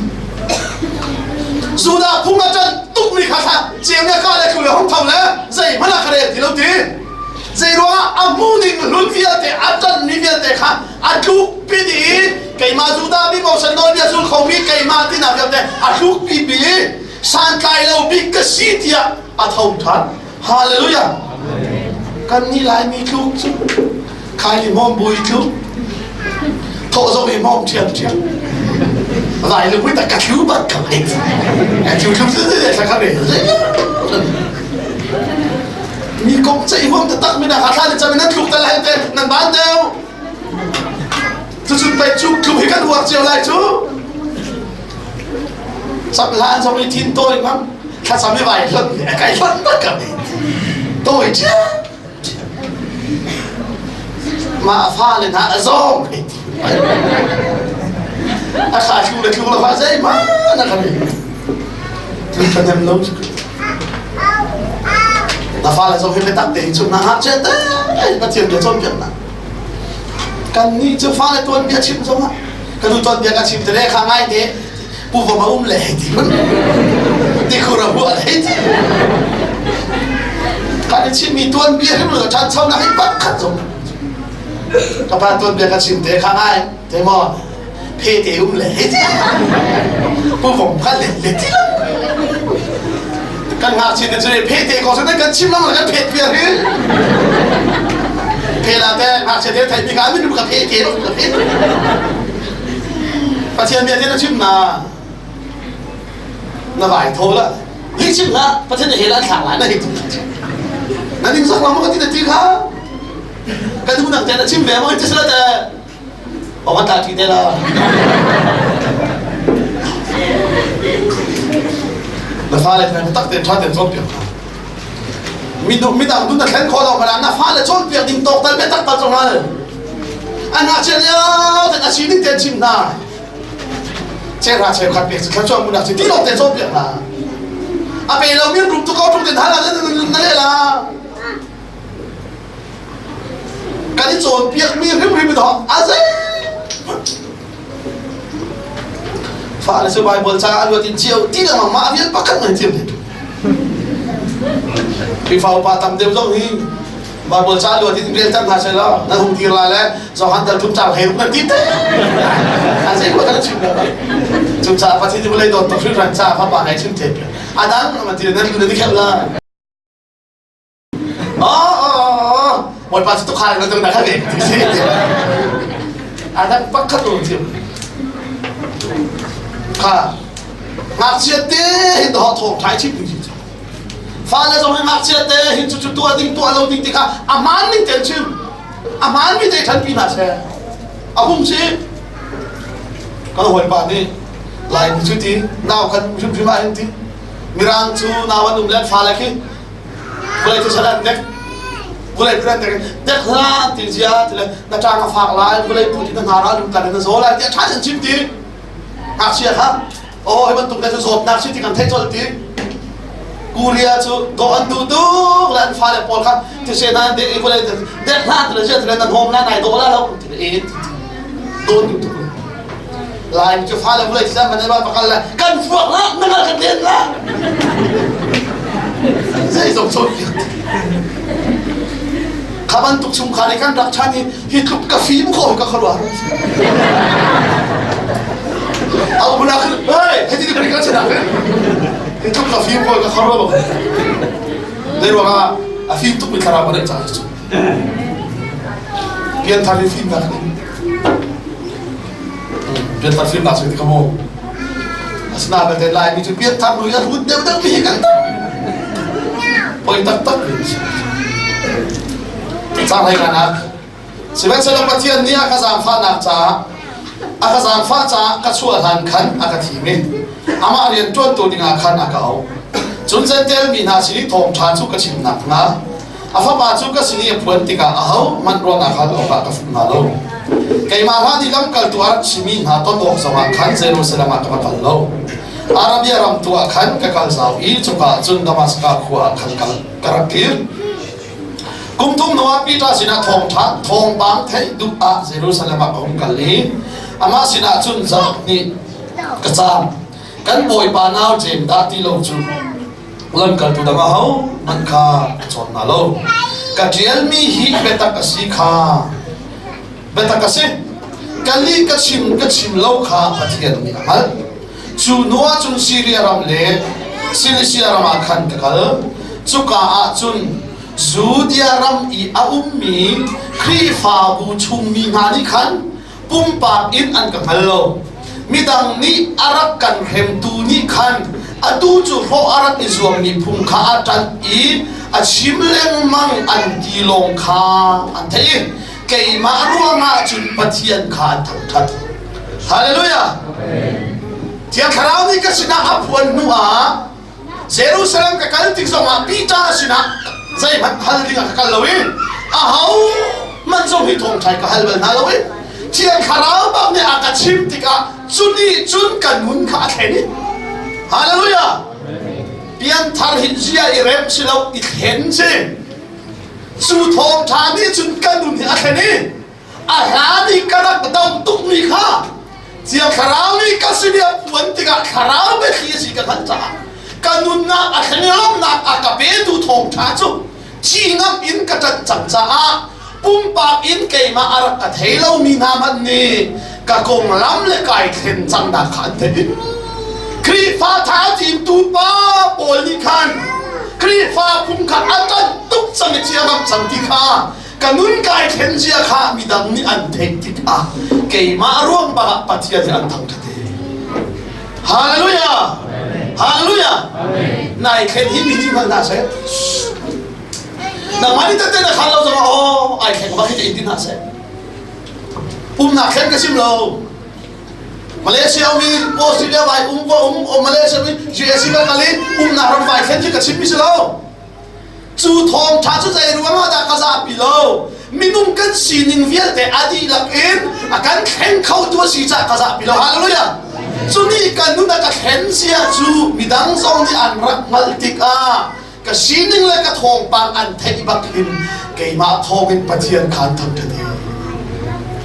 Judah phung a ṭan tuk mi kha thla ceu ne ka le tlu le hung tho le zei hmanh ah ka rel ti lo ti zei ruangah a hmu ning hlun vialte a ṭan mi vialte kha a tluk pi dih i keimah Judah mi Moses nawlbia zul khomi keimah tinak vialte a tluk pi pi. Santlai lo bik ka si tiah a tho ṭhan. Hallelujah. Kan nih Laimi tluk cu khaini hmawm bui tluk thawh zong i hmawm ṭhiam ṭhiam vai lu pui tak ka thlu bak ka hei a thu thluk zu zu thla kha ve mi kong ceih huam taktak mi na kha thla ni cam nan tluk tal hei te nan ban deuh cucun pei cu tluk hi kan uar cio lai cu Sam hlan zong i thin tawi mang thlacam i vai hlonh a kai hlonh bak ka nei tawi ṭhiam mah fale hna a zawng hei ti a kha thlu le thlu lo kha zeihmanh a ka nei tlu thanem lo na fale zong hi biatak te chung na hngak che te Pathian bia cawnpiak na kan nih cu fale tuan bia chim zong ah ka nu tuan bia ka chim te le kha ngai te pu va um le hei ti ti khura hua le hei ti kan i chimmi tuan bia hrim lo ṭhan chau nak hi pakhat zong ka pa tuan bia ka chim te kha ngai te maw phe te um le hei ti pu vom kha le le ti lo kan ngakchia te cu phe te ko cu kan chim lang kan phet piar hi phe la te ngakchia te thei mi ka min ka phe te lo ka phe Pathian bia te na chim na na vai tho la li chim la Pathian he la thlang la na hi na ning sak la mo ka ti na ti kha ka du nak te na chim ve mo ti sala te o ka ta ti te la na fale na tak te tha te chom piak midang tu na thlen khawh lo mana na fale cawnpiak ding tawk tal biatak tal zong hal an ngakchia lio ten a sining ten chim hna chehra cheukhat pek thluachuah munak si ti lo te cawnpiak hna a pe lo mi rup tu ko tuk ten hal na le la kan i cawnpiak mi hrimhrim do a zei Fale cu Baibal ca a luat in cio ti lengmang mah vial pakhat ngai thiam te. Khrihfa upa tam deuh zong hi Baibal ca luat in rel ter hna seh law na hung dir la le Johan dal thum cang he na ti te. A zei ko kan chim lo. Cu ca Pathian nih vawlei dawt tuk hringhran ca fapa ngai chim te. A dang ma ti nan lu na ni khel la. Bawipa cu tukhal na tung na kha ve ti si. A dang pakhat um thiam. Kha ngakchia te hin ho thong thai chim ding cu. Fale zong hi ngakchia te hin cu cu tuah ding tuah lo ding ti kha a hmaan ning ten chim. A hmaan mi te than pi hna seh. A hung si. Kan hawipa nih Lai cu ti nau kan hrimhrim ah hin ti Mirang cu nau an um le an fale khi vawlei cu salan dek vawlei cu dek dek hlah ti zia ti le na ṭang a fak lai vawlei put in na hnar ah lung tlan in na zaw lai tiah ṭha in chim ti ngakchia kha oh hi bantuk le cu zawtnak si ti kan theih colh ti Korea cu dawh an duh tuk le an fale pawl kha thisen an dek i vawlei dek hlah ti le zia ti le nan hom la nai dawh la lo ti le e dawn duh tuk Laimi cu fale vulei thisan man ba pakal le kan fuak la na ngal kan len la zei zong chawn piak kha bantuk chungkhar i kan rak chan i hi tluk ka fim kho ka kharuah au bula khin hey hei ti ka chana hi tluk ka fim kho ka kharuah ba dei ruangah a fim tuk mi thlarau ka ca cu pianthar hi fimnak pianthar fimnak si ka mu asina belte Laimi cu pianthar nu a hrut deuh deuh mi hi kan tam poi taktak mi si cang hlei kanak sihmanhsehlaw Pathian nih a ka zaangfahnak caah a ka zaangfah caah ka chuah hlan khan a ka thim i amah rian ṭuantu dingah khan a ka auh cun Jentail mi hna sin i thawngṭha cu ka chim nakhnga A fapa cu ka sin i a phuan tikah ahohmanh ruahnak hal awkah ka fuh hna lo. Keimah hlan i lamkaltu a rak simi hna ton awk zongah khan Jerusalem ah ka va kal lo. Arabia ram tu ah khan ka kal zau i cuka ah cun Damaska khua ah khan ka rak kir. Kum thum hnuah Peter sinah thawngṭha thawngpang theih duh ah Jerusalem ah ka hung kal i amah sinah cun zarh hnih ka caam. Kan Bawipa nau Jeim dah ti lo cu lamkaltu dang ahohmanh kha ka chawn hna lo. Ka ṭialmi hi biatak a si kha biatak a si. Ka lih ka chim ka chim lo kha Pathian nih a hngalh. Cu hnu ah cun Siria ram le Silisia ram ah khan ka kal. Cuka ah cun Judea ram i a ummi Khrihfabu chungmi hna nih khan pumpak in an ka hngal lo. Midang nih a rak kan hremtu nih khan atu cu hlawh a rak i zuammi phung kha a ṭanh i a chim lengmang an ti lawng kha an theih i keimah ruangah cun Pathian kha an thangṭhat. Hallelujah! Thiang Thlarau nih ka sinah a phuan hnu ah Jerusalem ka kal tik zongah Peter sinah zeihmanh hal dingah ka kal lo i aho hmanh zong hi thawngṭha ka hal bal hna lo i Thiang Thlarau bak nih a ka chim tikah cu nih cun ka nun kha a thlen i Hallelujah! Pianthar hin zia i remh si lo i thlen si. Cu thawngṭha nih cun ka nun hi a thlen i a hlan i ka rak do tukmi kha Thiang Thlarau nih ka sin i a phuan tikah Thlarau biathli a si ka hngalh caah ka nunnak a thlenglawmnak a ka petu thawngṭha cu thi ngam in ka ṭanh cang caah pumpak in keimah a rak ka thei lomi hna hmanh nih ka konglam le kai thlen cangnak kha an theih. Khrihfa tha tiin tupa pawl nih khan Khrihfa phung kha a ṭanh tuk cang i thiang ngam cang ti kha ka nun kai thlen zia kha midang nih an theih tikah keimah ruang bangah Pathian hi an thangṭhat Hallelujah! Hallelujah! Nai thlen hi mi nih hngal hna seh. Nangmah nih tete na khal lo zong oh ai thleng bak hi te in ti hna seh. Pumnak thlen ka sim lo. Malaysia mi Australia vai um ko um Malaysia mi US ka kal i umnak ram vai thlen khi ka chim mi si lo. Cu thawngṭha cu zei ruangah dah ka zahpi lo? Minung kan sining vialte a dihlak in a kan thleng khotu a si caah ka zahpi lo. Hallelujah! Cu nih ka nun a ka thlen zia cu midang zong nih an rak hngalh tikah ka sining le ka thawngpang an theih bak hin keimah thawngin Pathian kha an thangṭhat i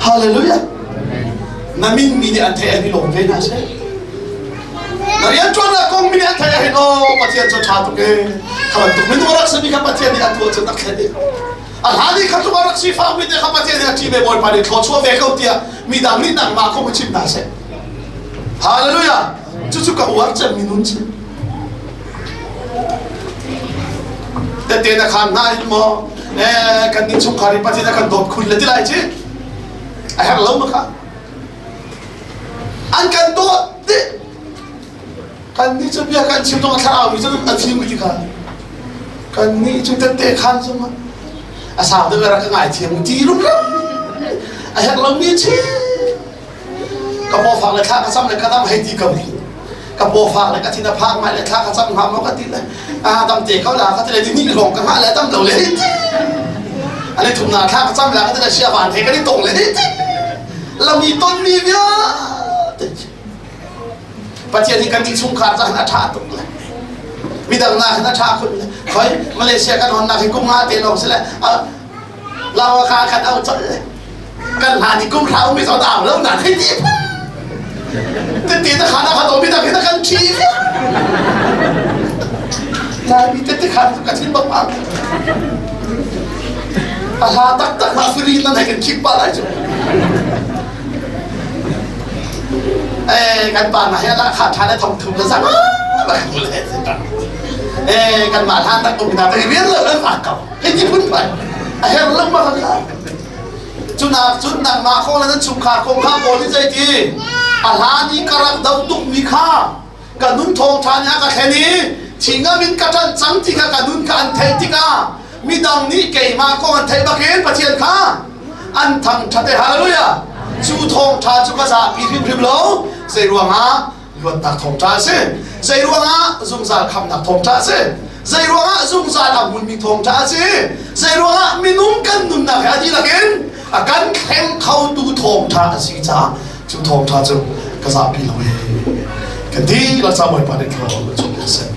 Hallelujah! Na min mi nih an theih an i lawm ve hna seh. Na rianṭuannak kong mi nih an theih ahhin aw Pathian cu ṭha tuk ee. Kha bantuk minung a rak simi kha Pathian nih a tuah cun a thlen i a hlan i kha tluk a rak sifakmi te kha Pathian nih a ṭih ve Bawipa nih thluachuah ve ko tiah midang nih nangmah kong chim hna seh. Hallelujah! Cucu ka uar cemmi nun si. Tete na khaan hna hin maw eh kan innchungkhar i Pathian a kan dawt khun le ti lai ci a herh lo ma kha An kan dawt dih. Kan nih cu bia kan chim zong a thlarau mi cu a fim ti kha. Kan nih cu tette khan zong a sau deuh rak ka ngai thiam ti rumro. A herh lomi chi. Ka paw fak le thla ka cam le ka dam hei ti ko. Ka paw fak le ka thin a phak ngai le thla ka cam hnga maw ka ti le a dam te ko la ka ti le ni lawng ka hngah le dam lo le hei ti. Ale thum na thla ka cam la ka ti le sia van he kan i tong le hei ti. Lami tonmi vialte Pathian hi kan innchungkhar caah a ṭha tuk le midang nak hin a ṭha khun le khoi Malaysia kan honnak hi kum nga te lawng si le lawa kha khan au colh le kan hlan i kum hra umi zawn au lo na thei ti tete na khana kha to mi dang hi na kan ṭhi Laimi tete khan ka thin bak ma a hla taktak ma free nan hei kan khik pa lai cu eh kan pa na he la kha tha le thong thum le zang ba ku le eh kan ma hlan tak um na ba rian lo lan fa ko hei ti phun phai a her lo ma kha cunak cun nangmah kong le nan chungkhar kong kha pawl nih zei ti a hlan i ka rak do tuk mi kha ka nun thawngṭha nih a ka thlen i thingam in ka ṭanh cang ti kha ka nun kha an theih tikah midang nih keimah kong an theih bakin Pathian kha an thangṭhat i hallelujah cu thawngṭha cu ka zahpi hrimhrim lo zei ruangah luatnak thawngṭha a si zei ruangah zungzal khamnak thawngṭha a si zei ruangah zungzal a hmunmi thawngṭha a si zei ruangah minung kan nunnak he a dihlak in a kan thleng khotu thawngṭha a si caah cu thawngṭha cu ka zahpi lo ee ka dihlak ca Bawipa nih thlarau na chung seh.